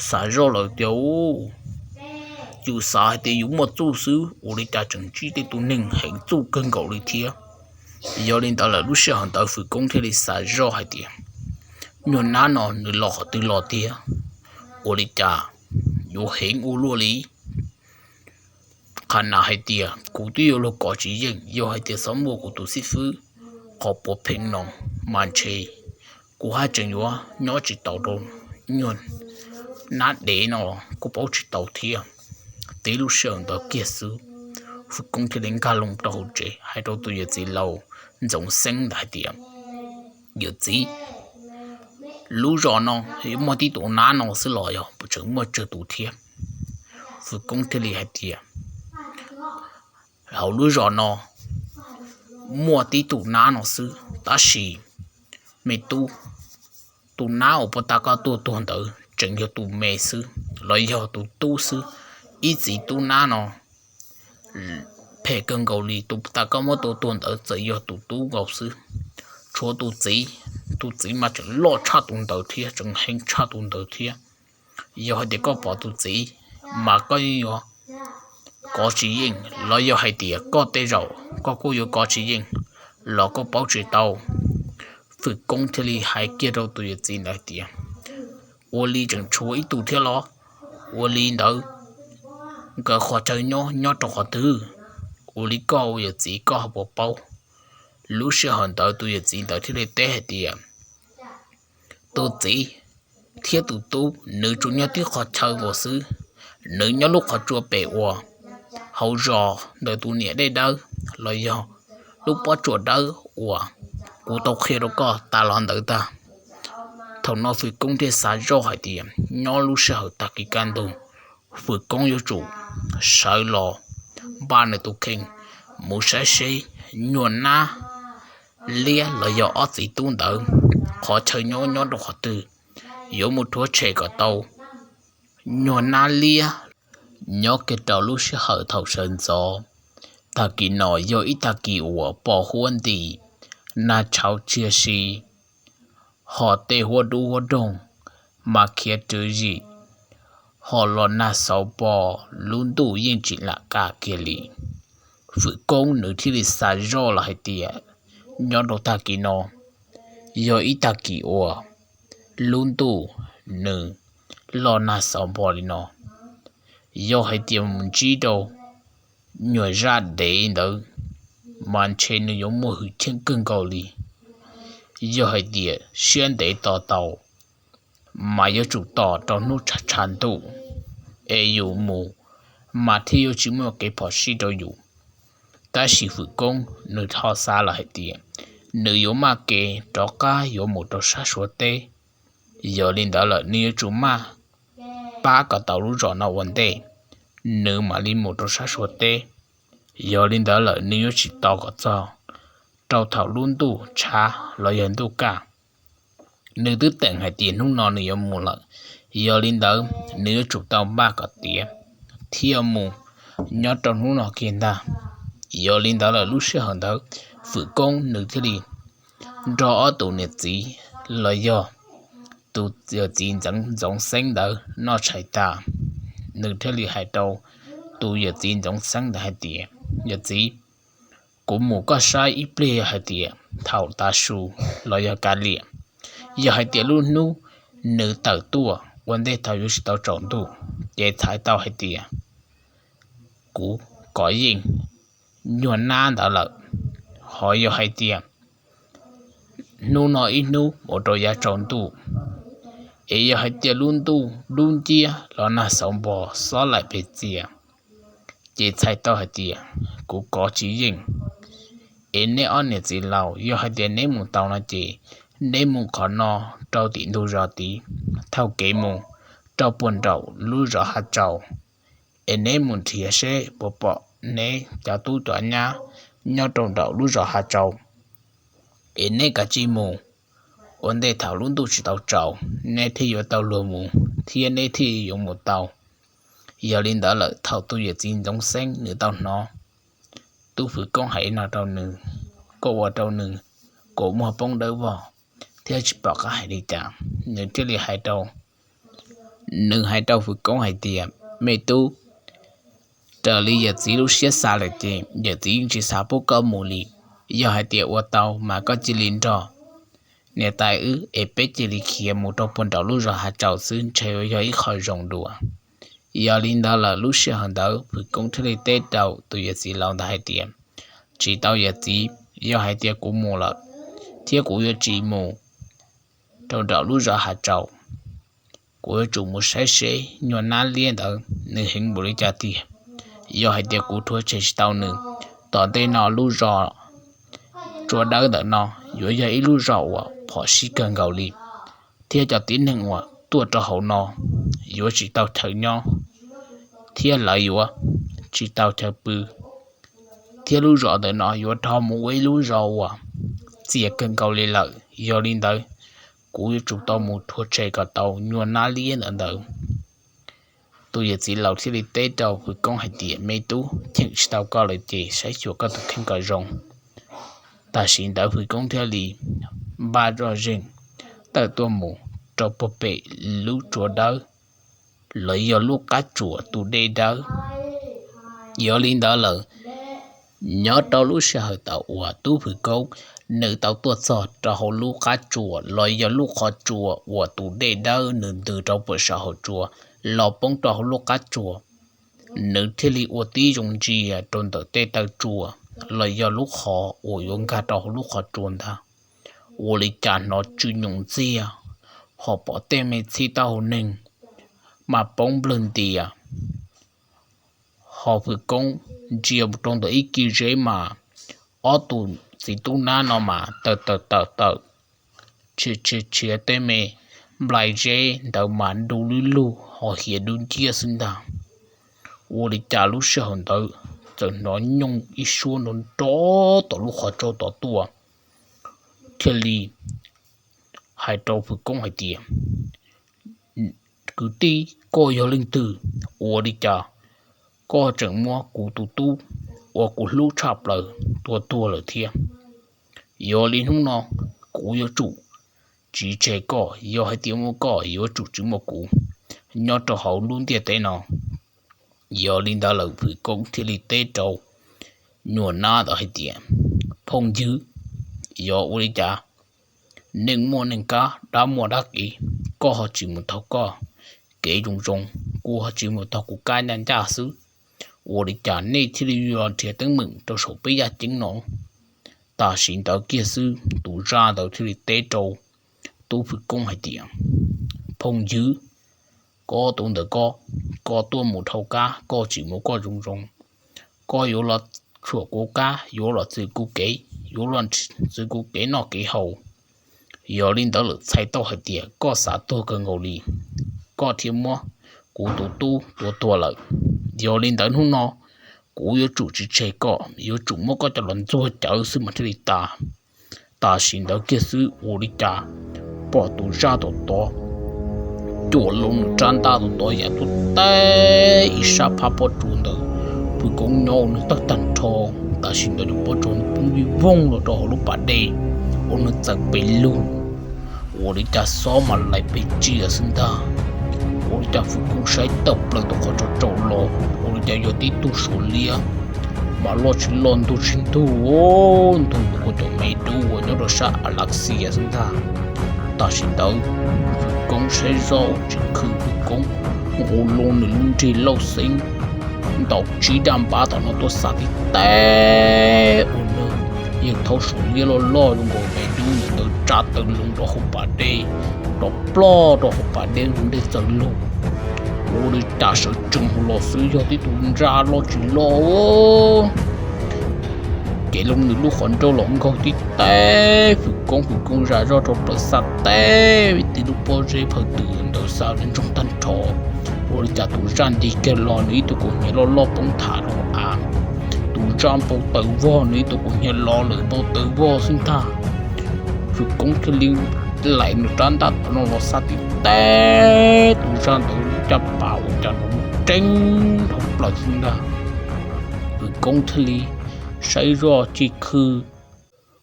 xav zoj lawm tias, yus xav hais tias yus muaj txuj xwb ua li cas tseem ntsib tej tus neeg heev txuj kawg nkaus li thiab. Yog li ntawd lawm lub sij hawm ntawd Fwm Koob thiaj li xav zoj hais tias, nyuag nab no nws los qhov twg los tiag? Ua li cas yuav heev ua luaj li? Qhov no hais tias kuv twb yuav luag kov tsis yeej, yog hais tias txhob muaj kuv tus xib fwb qhov puav pheej no mas ntshe kuv haj tseem yuav nyob tsis tau rau nyuag nab dev no kuj paub tsis tau thiab. Tib lub sij hawm ntawd kiag xwb, Fwm Koob thiaj li nkag loo rau hauv tsev hais rau tus yawm txiv laus Ntxoov Xeeb ntawd hais tias, yawm txiv, lub zos no muaj tib tus nab no xwb los yog puas tseem muaj tsawg tus thiab? Fwm Koob thiaj li hais tias, hauv lub zos no muaj tib tus nab no xwb, tab sis me tub, tus nab uas puag ta koj tuaj tuag ntawd tseem yog tus me xwb los yog tus tub xwb. Ib txiv tub nab no phem kawg nkaus li, tus puag ta koj muab tua tuag ntawd txawm yog tus tub nkaus xwb. Tshuav tus txiv, tus txiv mas tseem loj tshaj tus ntawd thiab, tseem heev tshaj tus ntawd thiab. Yog hais tias koj pom tus txiv mas koj yuav kov tsis yeej, los yog hais tias koj tej zaum koj kuj yuav kov tsis yeej los koj paub tsis tau. Fwm Koob thiaj li hais kiag rau tus yawm txiv ntawd hais tias, ua li tseem tshuav ib tug thiab los? Ua li ntawd nkawd qhov chaw nyob nyob rau qhov twg? Ua li koj ua yawm txiv koj ho puas paub? Lub sij hawm ntawd tus yawm txiv ntawd thiaj li teb hais tias, tus txiv thiab tus tub nws tsuas nyob tib qhov chaw nkaus xwb. Nws nyob lub qhov tsua pem uas hauv zos ntawm tus niam dej dawb los yog lub pob tsuas dawb uas kuv tau qhia rau koj tas los ntawd tag. Thaum no Fwm Koob thiaj xav zoj hais tias nyob lub sij hawm tag kis kaj ntug, Fwm Koob yuav tsum sawv los npaj nws tus kheej mus saib seb nyuag nab liab los yog ob txiv tub ntawd qhov chaw nyob nyob rau qhov twg, yuav mus rhuav tshem kom tau nyuag nab liab. Nyob kiag rau lub sij hawm thaum sawv ntxov, tag kis no yog ib tag kis uas pom huab nti, nag tshauv tsia si, ho tej huab dub huab doog mas khiav rwv zim, ho los nag xauv npo, lub ntuj yeej tsis lam kaj kiag li. Fwm Koob nws thiaj li xav zoj los hais tias nyob rau tag kis no yog ib tag kis uas lub ntuj nws los nag xauv npo li no, yog hais tias mus ntsib rau nyuag zaj dev ntawd mas ntshe nws yuav muaj hwj chim kawg nkaus li. Yog hais tias siab ntev tos tau mas yuav tsum tos rau hnub tshav tshav ntuj es yus mus mas thiaj yuav tsis muaj kev phom sij rau yus. Tab sis Fwm Koob nws ho xav lawm hais tias nws yuav maj kev rov qab yuav mus rau sab Suav teb. Yog li ntawd lawm nws yuav tsum maj pab kom tau lub zos no ua ntej, nws mam li mus rau sab Suav teb. Yog li ntawd lawm nws yuav tsis tau kom txog rau thaum lub ntuj tshav los yog ntuj kaj. Nws twb teem hais tias hnub no nws yuav mus lawm, yog li ntawd nws yuav tsum tau npaj kom tiav thiaj mus nyob rau hnub no kiag ntag. Yog li ntawd lawm lub sij hawm ntawd Fwm Koob nws thiaj li nrog ob tus niam txiv los yog tus yawm txiv ntxoov xeeb ntawd noj tshais tas, nws thiaj li hais rau tus yawm txiv ntxoov xeeb ntawd hais tias, Yawm txiv, kuv mus koj saib ib pliag yog hais tias thaum tav su los yog kav liam, yog hais tias lub hnub nws tawm tuaj ua ntej thaum yuav tsis tau tsaus ntuj, ces txhais tau hais tias kuv kov yeej nyuag nab ntawd lawm. Ho yog hais tias hnub no ib hnub mus rau yav tsaus ntuj, es yog hais tias lub ntuj dub nciab los nag xauv npog xob laim pes txias, ces txhais tau hais tias kuv kov tsis yeej. Es neb ob niam txiv laus, yog hais tias neb mus tau no ces neb mus qhov no rau tim ntug zos tid, thauj kev mus rau puag nraum lub zos Hav Tsaus, es neb mus nrhiav seb puas pom neb cov tub cov nyab nyob rau nraum lub zos Hav Tsaus, es neb kav tsij mus ua ntej thaum lub ntuj tsis tau tsaus, neb thiaj yuav tau luag mus thiab neb thiaj yuav mus tau. Yog li ntawd lawm, thaum tus yawm txiv ntxoov xeeb nws tau hnov tub Fwm Koob hais li no rau nws, kuj ua rau nws kua muag poob dawb vog thiab tsis pom qab hais li cas. Nws thiaj li hais rau, nws hais rau Fwm Koob hais tias, Me tub, raws li yawm txiv lub siab xav lawm ces yawm txiv yeej tsis xav pub koj mus li. Yog hais tias ua tau mas koj cia li nrog niam tais wb es peb cia li khiav mus rau puag nraum lub zos Hav Tsaus xwb ntshe yuav yog ib qho zoo dua. Yog li ntawd lawm, lub sij hawm ntawd Fwm Koob thiaj li teb rau tus yawm txiv laus ntawd hais tias, Tsis tau yawm txiv, yog hais tias kuv mus lawm thiab kuv yuav tsis mus rau nraum lub zos Hav Tsaus, kuv yuav tsum mus saib seb nyuag nab liab ntawd nws heev npaum li cas tiag. Yog hais tias kuv rhuav tshem tsis tau nws, tom ntej no lub zos Tsua Dawb ntawm no yuav yog ib lub zos uas phom sij kawg nkaus li, thiab cov tib neeg uas tuaj rau hauv no yuav tsis tau chaw nyob, thiab lawv yuav tsis tau chaw pw, thiab lub zos ntawm no yuav rov mus ua ib lub zos uas txias kawg nkaus li lawm. Yog li ntawd, kuv yuav tsum tau mus rhuav tshem kom tau nyuag nab liab ntawd ntawd. Tus yawm txiv laus thiaj li teb rau Fwm Koob hais tias, Me tub, cheem tsis tau koj lawm ces saib xyuas koj tus kheej kom zoo. Tam sim ntawd Fwm Koob thiaj li npaj zoj zeeg tawm tuaj mus rau puag pem lub Tsua Dawb, los yog lub qab tsuas tus dej dawb. Yog li ntawd lawm, nyob rau lub sij hawm thaum uas tub Fwm Koob nws tau tuaj txog rau hauv lub qab tsuas los yog lub qhov tsua uas tus dej dawb nws ntws rau puag saum hauv tsua los poob rau hauv lub qab tsuas, nws thiaj li ua tib zoo ntsia rau ntawm tej taw tsua los yog lub qhov uas yuav nkag rau hauv lub qhov tsua ntag. Ua li cas hnov tsw nyoos ntxiag, ho pom tej me txhib taub hau neeg mas poob nplawg ntias. Ho Fwm Koob ntsia mus rau ntawm ib kis zeb mas ob tug txiv tub nab no mas tawm tawm tawm tawm, tshiav tshiav tshiav tej me nplai zeb ntawd mas du lug lug ho hiav dub nciab xwb ntag. Ua li cas lub sij hawm ntawd txawm hnov nyooj ib suab nrov nrov tom lub qhov tsua tod tuaj, thiaj li hais rau Fwm Koob hais tias, Kwv tij, koj yog leej twg? Ua li cas koj tseem muab kuv tus tub uas kuv hlub tshaj plaws tua tuag lawm thiab? Yog li hnub no kuv yuav tsum tsis tseg koj, yog hais tias muaj koj yuav tsum tsis muaj kuv nyob rau hauv lub ntiaj teb no. Yog li ntawd lawm Fwm Koob thiaj li teb rau nyuag nab ntawd hais tias, Phooj ywg, yog ua li cas neeg muaj neeg kab, dab muaj dab kev, koj ho tsis mus taug koj kev zoo zoo, kuv ho tsis mus taug kuv kab ncaj ncaj xwb. Ua li cas nej thiaj li yuav nrhiav teeb meem rau saum peb yaj ceeb no? Tam sim ntawd kiag xwb tus zaj ntawd thiaj li teb rau tub Fwm Koob hais tias, Phooj ywg, koj tus ntawm koj, koj tuaj mus dhau kab, koj tsis mus koj zoo zoo, koj yuav los tshuam kuv kab, yuav los txwv kuv kev, yuav los txwv kuv kev noj kev haus. Yog li ntawd lawm txhais tau hais tias koj xav tuag kawg nkaus li, koj thiaj muab kuv tus tub tua tuag lawm. Yog li ntawd hnub no kuv yuav tsum tsis tseg koj, yuav tsum muab koj coj los ntxuag cawv xwb mas thiaj li tas. Tam sim ntawd kiag xwb ua li cas pom tus zaj tom tod cuam loo nws rab ntaj tom tod yam tuaj teb ib sab phab pob tsuas ntawd, Fwm Koob nyob ua nws tawg tag nrho. Tam sim ntawd tus pob tsuas nws poob vij voog los rau hauv lub pas dej, ua nws txawm pes lug. Ua li cas xob mas laim pes tsawg xwb ntag. Ua li cas Fwm Koob saib tawm plaws tau qhov tsaus tsaus los, ua li cas yog tib tug Suav liab mas loj tsis loj ntug tsis ntug, ntug ua cov me dub uas nyob rau sab Alaxia xwb ntag. Tam sim ntawd Fwm Koob saib zoj tsis khw, Fwm Koob nqus loo nws lub nrig lauj xeeb ntaus tsib daj npab tom no tuaj xa tib teb ua nws yawg thaub Suav liab loj loj zoo nkaus me dub ntawd tsa taw loo rau hauv pas dej, rov ploj rau hauv pas dej ntej txawm lug. Ua li cas sawv tsees hauv los xwb yog tib tug ntsaj loj tsis loj ces loo nws lub qhov nrauj los nkaug tib teb Fwm Koob, Fwm Koob zam zoj rau plaws xa teb tib lub pob zeb phaw twm ntawd xa ntsoog tag nrho. Ua li cas tus zaj nti kiag los nws ib tug kaus hniav loj loj poob tham rau av. Tus zaj npau taws vog, nws ib tug kaus hniav los lawm npau taws vog xwb ntag. Fwm Koob thiaj li laim nws rab ntaj tom no los xa tib teb tus zaj ntawd lub caj pas ua cas nws ceeb dhau plaws xwb ntag. Fwm Koob thiaj li saib zoj tsis khw,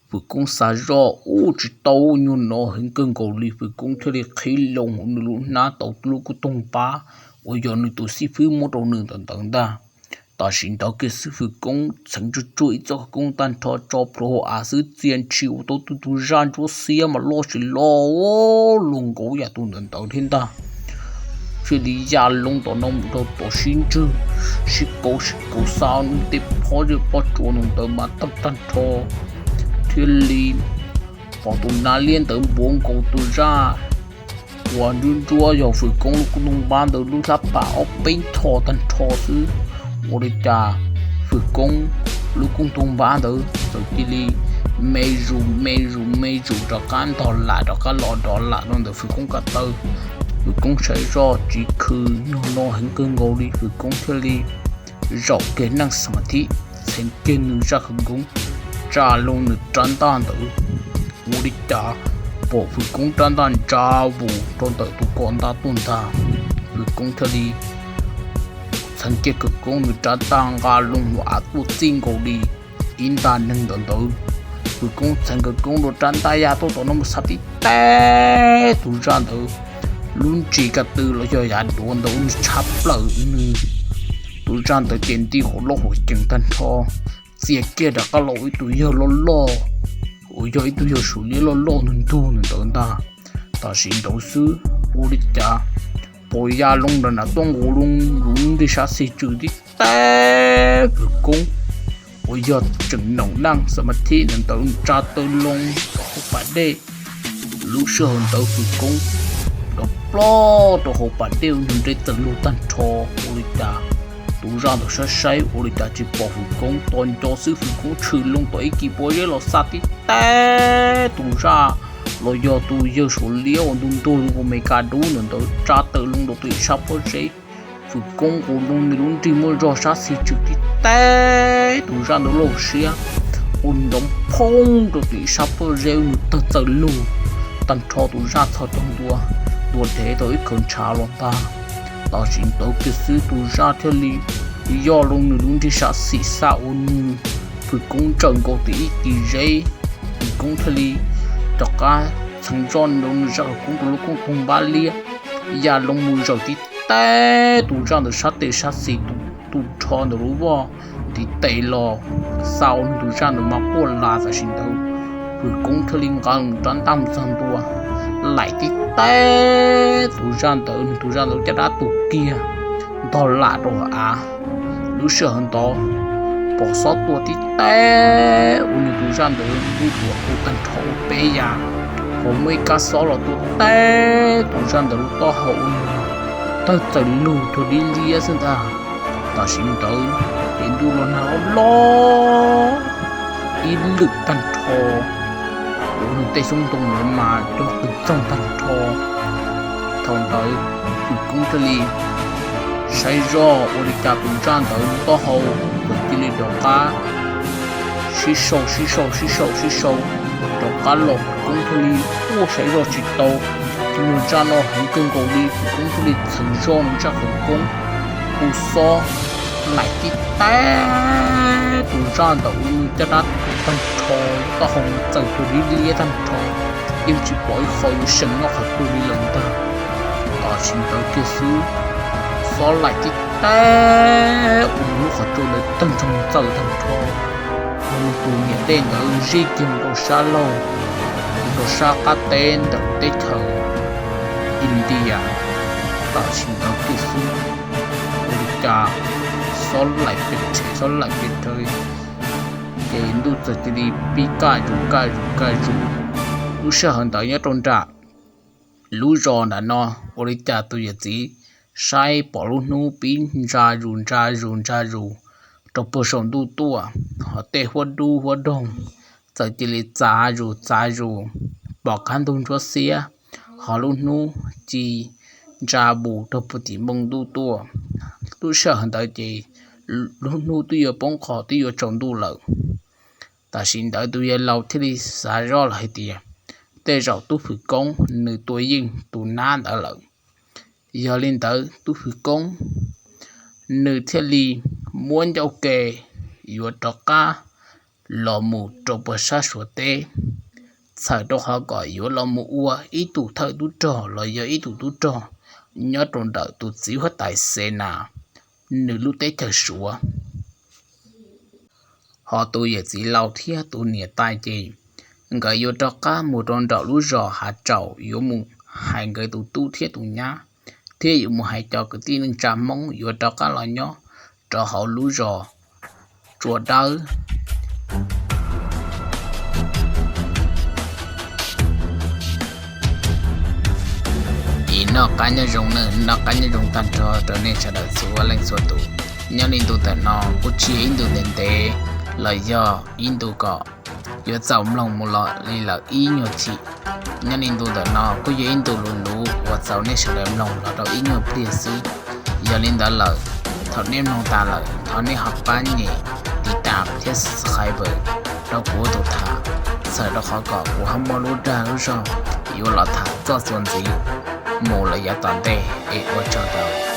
Fwm Koob xav zoj ub tsis tau, nyuag no heev kawg nkaus li, Fwm Koob thiaj li qhib loo hauv nws lub hnab tau lub kuj toog npab uas yog nws tus xib fwb muab rau nws ntawm ntawd ntag. Tam sim ntawd kiag xwb Fwm Koob txheev tsuag tsuag ib txoj khawv koob tag nrho tso plhuav hauv av xwb txia ntshis ua tau tus zaj ntsuab xiab mas loj tsis loj luag nkaus yam tus ntawd ntawd thiab ntag. Thiaj li ya loo tom no mus rau tom sib ntswg, sib kauv sib kauv xa tej phob zej phob tsua ntawm ntawd mas tawg tag nrho. Thiaj li pom tus nab liab ntawd npuav nkaus tus zaj uas ntsuab ntsuab yog Fwm Koob lub kuj toog npab ntawd lub hlab pas ob peb tho tag nrho xwb. Ua li cas Fwm Koob lub kuj toog npab ntawd txawm cia li me zus me zus me zus rov qab ntog lam rov qab los dov lam rau ntawm Fwm Koob ko taw. Fwm Koob saib zoj tsis khw, nyuag no heev kawg nkaus li, Fwm Koob thiaj li zaum kiag neej xam mas thib, txheev kiag nws zaj khawv koob tsa loo nws rab ntaj ntawd. Ua li cas pom Fwm Koob rab ntaj ntsa vus rau ntawm tus ko ntaj tuaj ntag. Fwm Koob thiaj li txheev kiag khawv koob nws rab ntaj nqa loo hauv av tuaj txij nkaus li ib nta neeg ntawd ntawd. Fwm Koob txheev khawv koob rau rab ntaj ya tuaj tom no mus xa tib teb tus zaj ntawd lub ntsis ko tw los yog yav duav ntawd ua nws tshab plaws nws. Tus zaj ntawd ces nti hauv lub hauv cees tag nrho, txia kiag rov qab los ua ib tug yawg loj loj uas yog ib tug yawg Suav liab loj loj ntug ntug ntawd ntag. Tam sim ntawd xwb ua li cas pom ya loo nram nram tuaj nqus loo lub nrig sab xis tsw tib teb Fwm Koob uas yog tseem noom neej xam mas thib ntawd ntawd tsa taw loo rau hauv pas dej. Lub sij hawm ntawd Fwm Koob rov ploj rau hauv pas dej ua nws nte txawm lug tag nrho. Ua li cas tus zaj ntawd saib saib ua li cas tsis pom Fwm Koob, tos nco xwb Fwm Koob tshwm loo tom ib kis pob zeb los xa tib teb tus zaj los yog tus yawg Suav liab uas ntug ntug zoo nkaus Meskas dub ntawd ntawd tsa taw loo rau tom ib sab pob zeb. Fwm Koob nqus loo nws lub nrig muaj zog sab xis tsw tib teb tus zaj ntawd lub hauv siab, ua nrov phoob rau tom ib sab pob zeb ua nws tawg txawm lug tag nrho, tus zaj txhos caug ntua, ntua dhev tau ib khaws ntshav los ntag. Tam sim ntawd kiag xwb tus zaj thiaj li yoj loo nws lub nrig sab xis xa ua nws Fwm Koob ntsawm nkaus tim ib kis zeb. Fwm Koob thiaj li rov qab txheev zoj rau nws zaj khawv koob rau lub kuj toog npab liab, ya loo mus zaum tib teb tus zaj ntawd sab tes sab xis, tus rho ntawm lub voj ntiv tes los xa ua nws tus zaj ntawd mas quaj las tam sim ntawd. Fwm Koob thiaj li nqa nws rab ntaj mus txog ntua, laim tib teb tus zaj ntawd, nws tus zaj ntawd caj dab tu kiag ntog lam rau hauv av. Lub sij hawm ntawd pom xob tua tib teb ua nws tus zaj ntawd lub duav tu tag nrho ua peb yav, ho muaj ib kab xob los tua tib teb tus zaj ntawd lub taub hau ua nws tawg txawm lug cuag dib liab xwb ntag. Tam sim ntawd ces ntuj los nag loj loj ib lwm tag nrho, ua nws tej xyoob ntoo ntawd mas cog qw txoog tag nrho. Thaum ntawd Fwm Koob thiaj li saib zoj ua li cas tus zaj ntawd lub taub hau txawm cia li rov qab sib sau sib sau sib sau sib sau rov qab los, Fwm Koob thiaj li ua saib zoj tsis tau. Nws zaj no heev kawg nkaus li, Fwm Koob thiaj li txheev zoj nws zaj khawv koob hu xob laim tib teb tus zaj ntawd ua nws caj dab tu tag nrho, taub hau txawm cuag dib liab tag nrho. yeej tsis pom ib qho yuav seem nyob qhov twg li lawm ntag. Tam sim ntawd kiag xwb, xob laim tib teb ua lub qhov tsua ntawd tawg ntsoog txawm tag nrho. Tus niam dej ntawd zij kiag mus rau sab laug, mus rau sab qab teb ntawm teb chaws India. Tam sim ntawd kiag xwb, ua li cas xob laim pes tshev xob laim pes tshev, ces ntuj txawm cia li pib kaj zus kaj zus kaj zus. Lub sij hawm ntawd nyob rau nram lub zos nram no, ua li cas tus yawm txiv saib pom lub hnub pib ntsa zus ntsa zus ntsa zus rau puag saum ntuj tuaj, ho tej huab dub huab doog txawm cia li txav zus txav zus pom qab ntug ntsuab xiab, ho lub hnub ci ntsa mus rau puag tim npoo ntuj tuaj. Lub sij hawm ntawd ces lub hnub twb yuav poob qho twb yuav tsaus ntuj lawm. Tam sim ntawd tus yawg laus thiaj li xav zoj los hais tias tej zaum tub Fwm Koob nws tua yeej tus nab ntawd lawm. Yog li ntawd tub Fwm Koob nws thiaj li muab ncauj ke yuav rov qab los mus rau puag sab Suav teb, txhawm rau qhov kom yuav los mus ua ib tug thawj tub rog los yog ib tug tub rog nyob rau ntawm tus txiv huab tais Xes Nas nws lub teb chaws Suav. Ho tus yawm txiv laus thiab tus niam tais ces nkawd yuav rov qab mus rau nraum lub zos Hav Tsaus yuav mus hais nkawd tus tub thiab tus nyab, thiab yuav mus hais cov kwv tij neej tsa Hmoob yuav rov qab los nyob rau hauv lub zos Tsua Dawb. Es noj qab nyob zoo nawb, noj qab nyob zoo tag nrho rau nej sawv daws txhua leej txhua tus. Nyob li ntu ntawm no kuj tsis yog ib ntu ntev ntev los yog ib ntu kom yuav txaus mloog mus los li lawm ib nyuag chim. Nyob li ntu ntawm no kuj yog ib ntu luv luv uas txaus nej sawv daws mloog los rau ib nyuag pliag xwb. Yog li ntawd lawm, thaum nej mloog tas lawm thov nej ho pab nyem tiv tas thiab subscribe rau kuv tus tham, txhawm rau qhov kom kuv ho muaj lub dag lub zog yuav los tham txoj txuas ntxiv mus lawm yav tom ntej es ua tsaug ntau.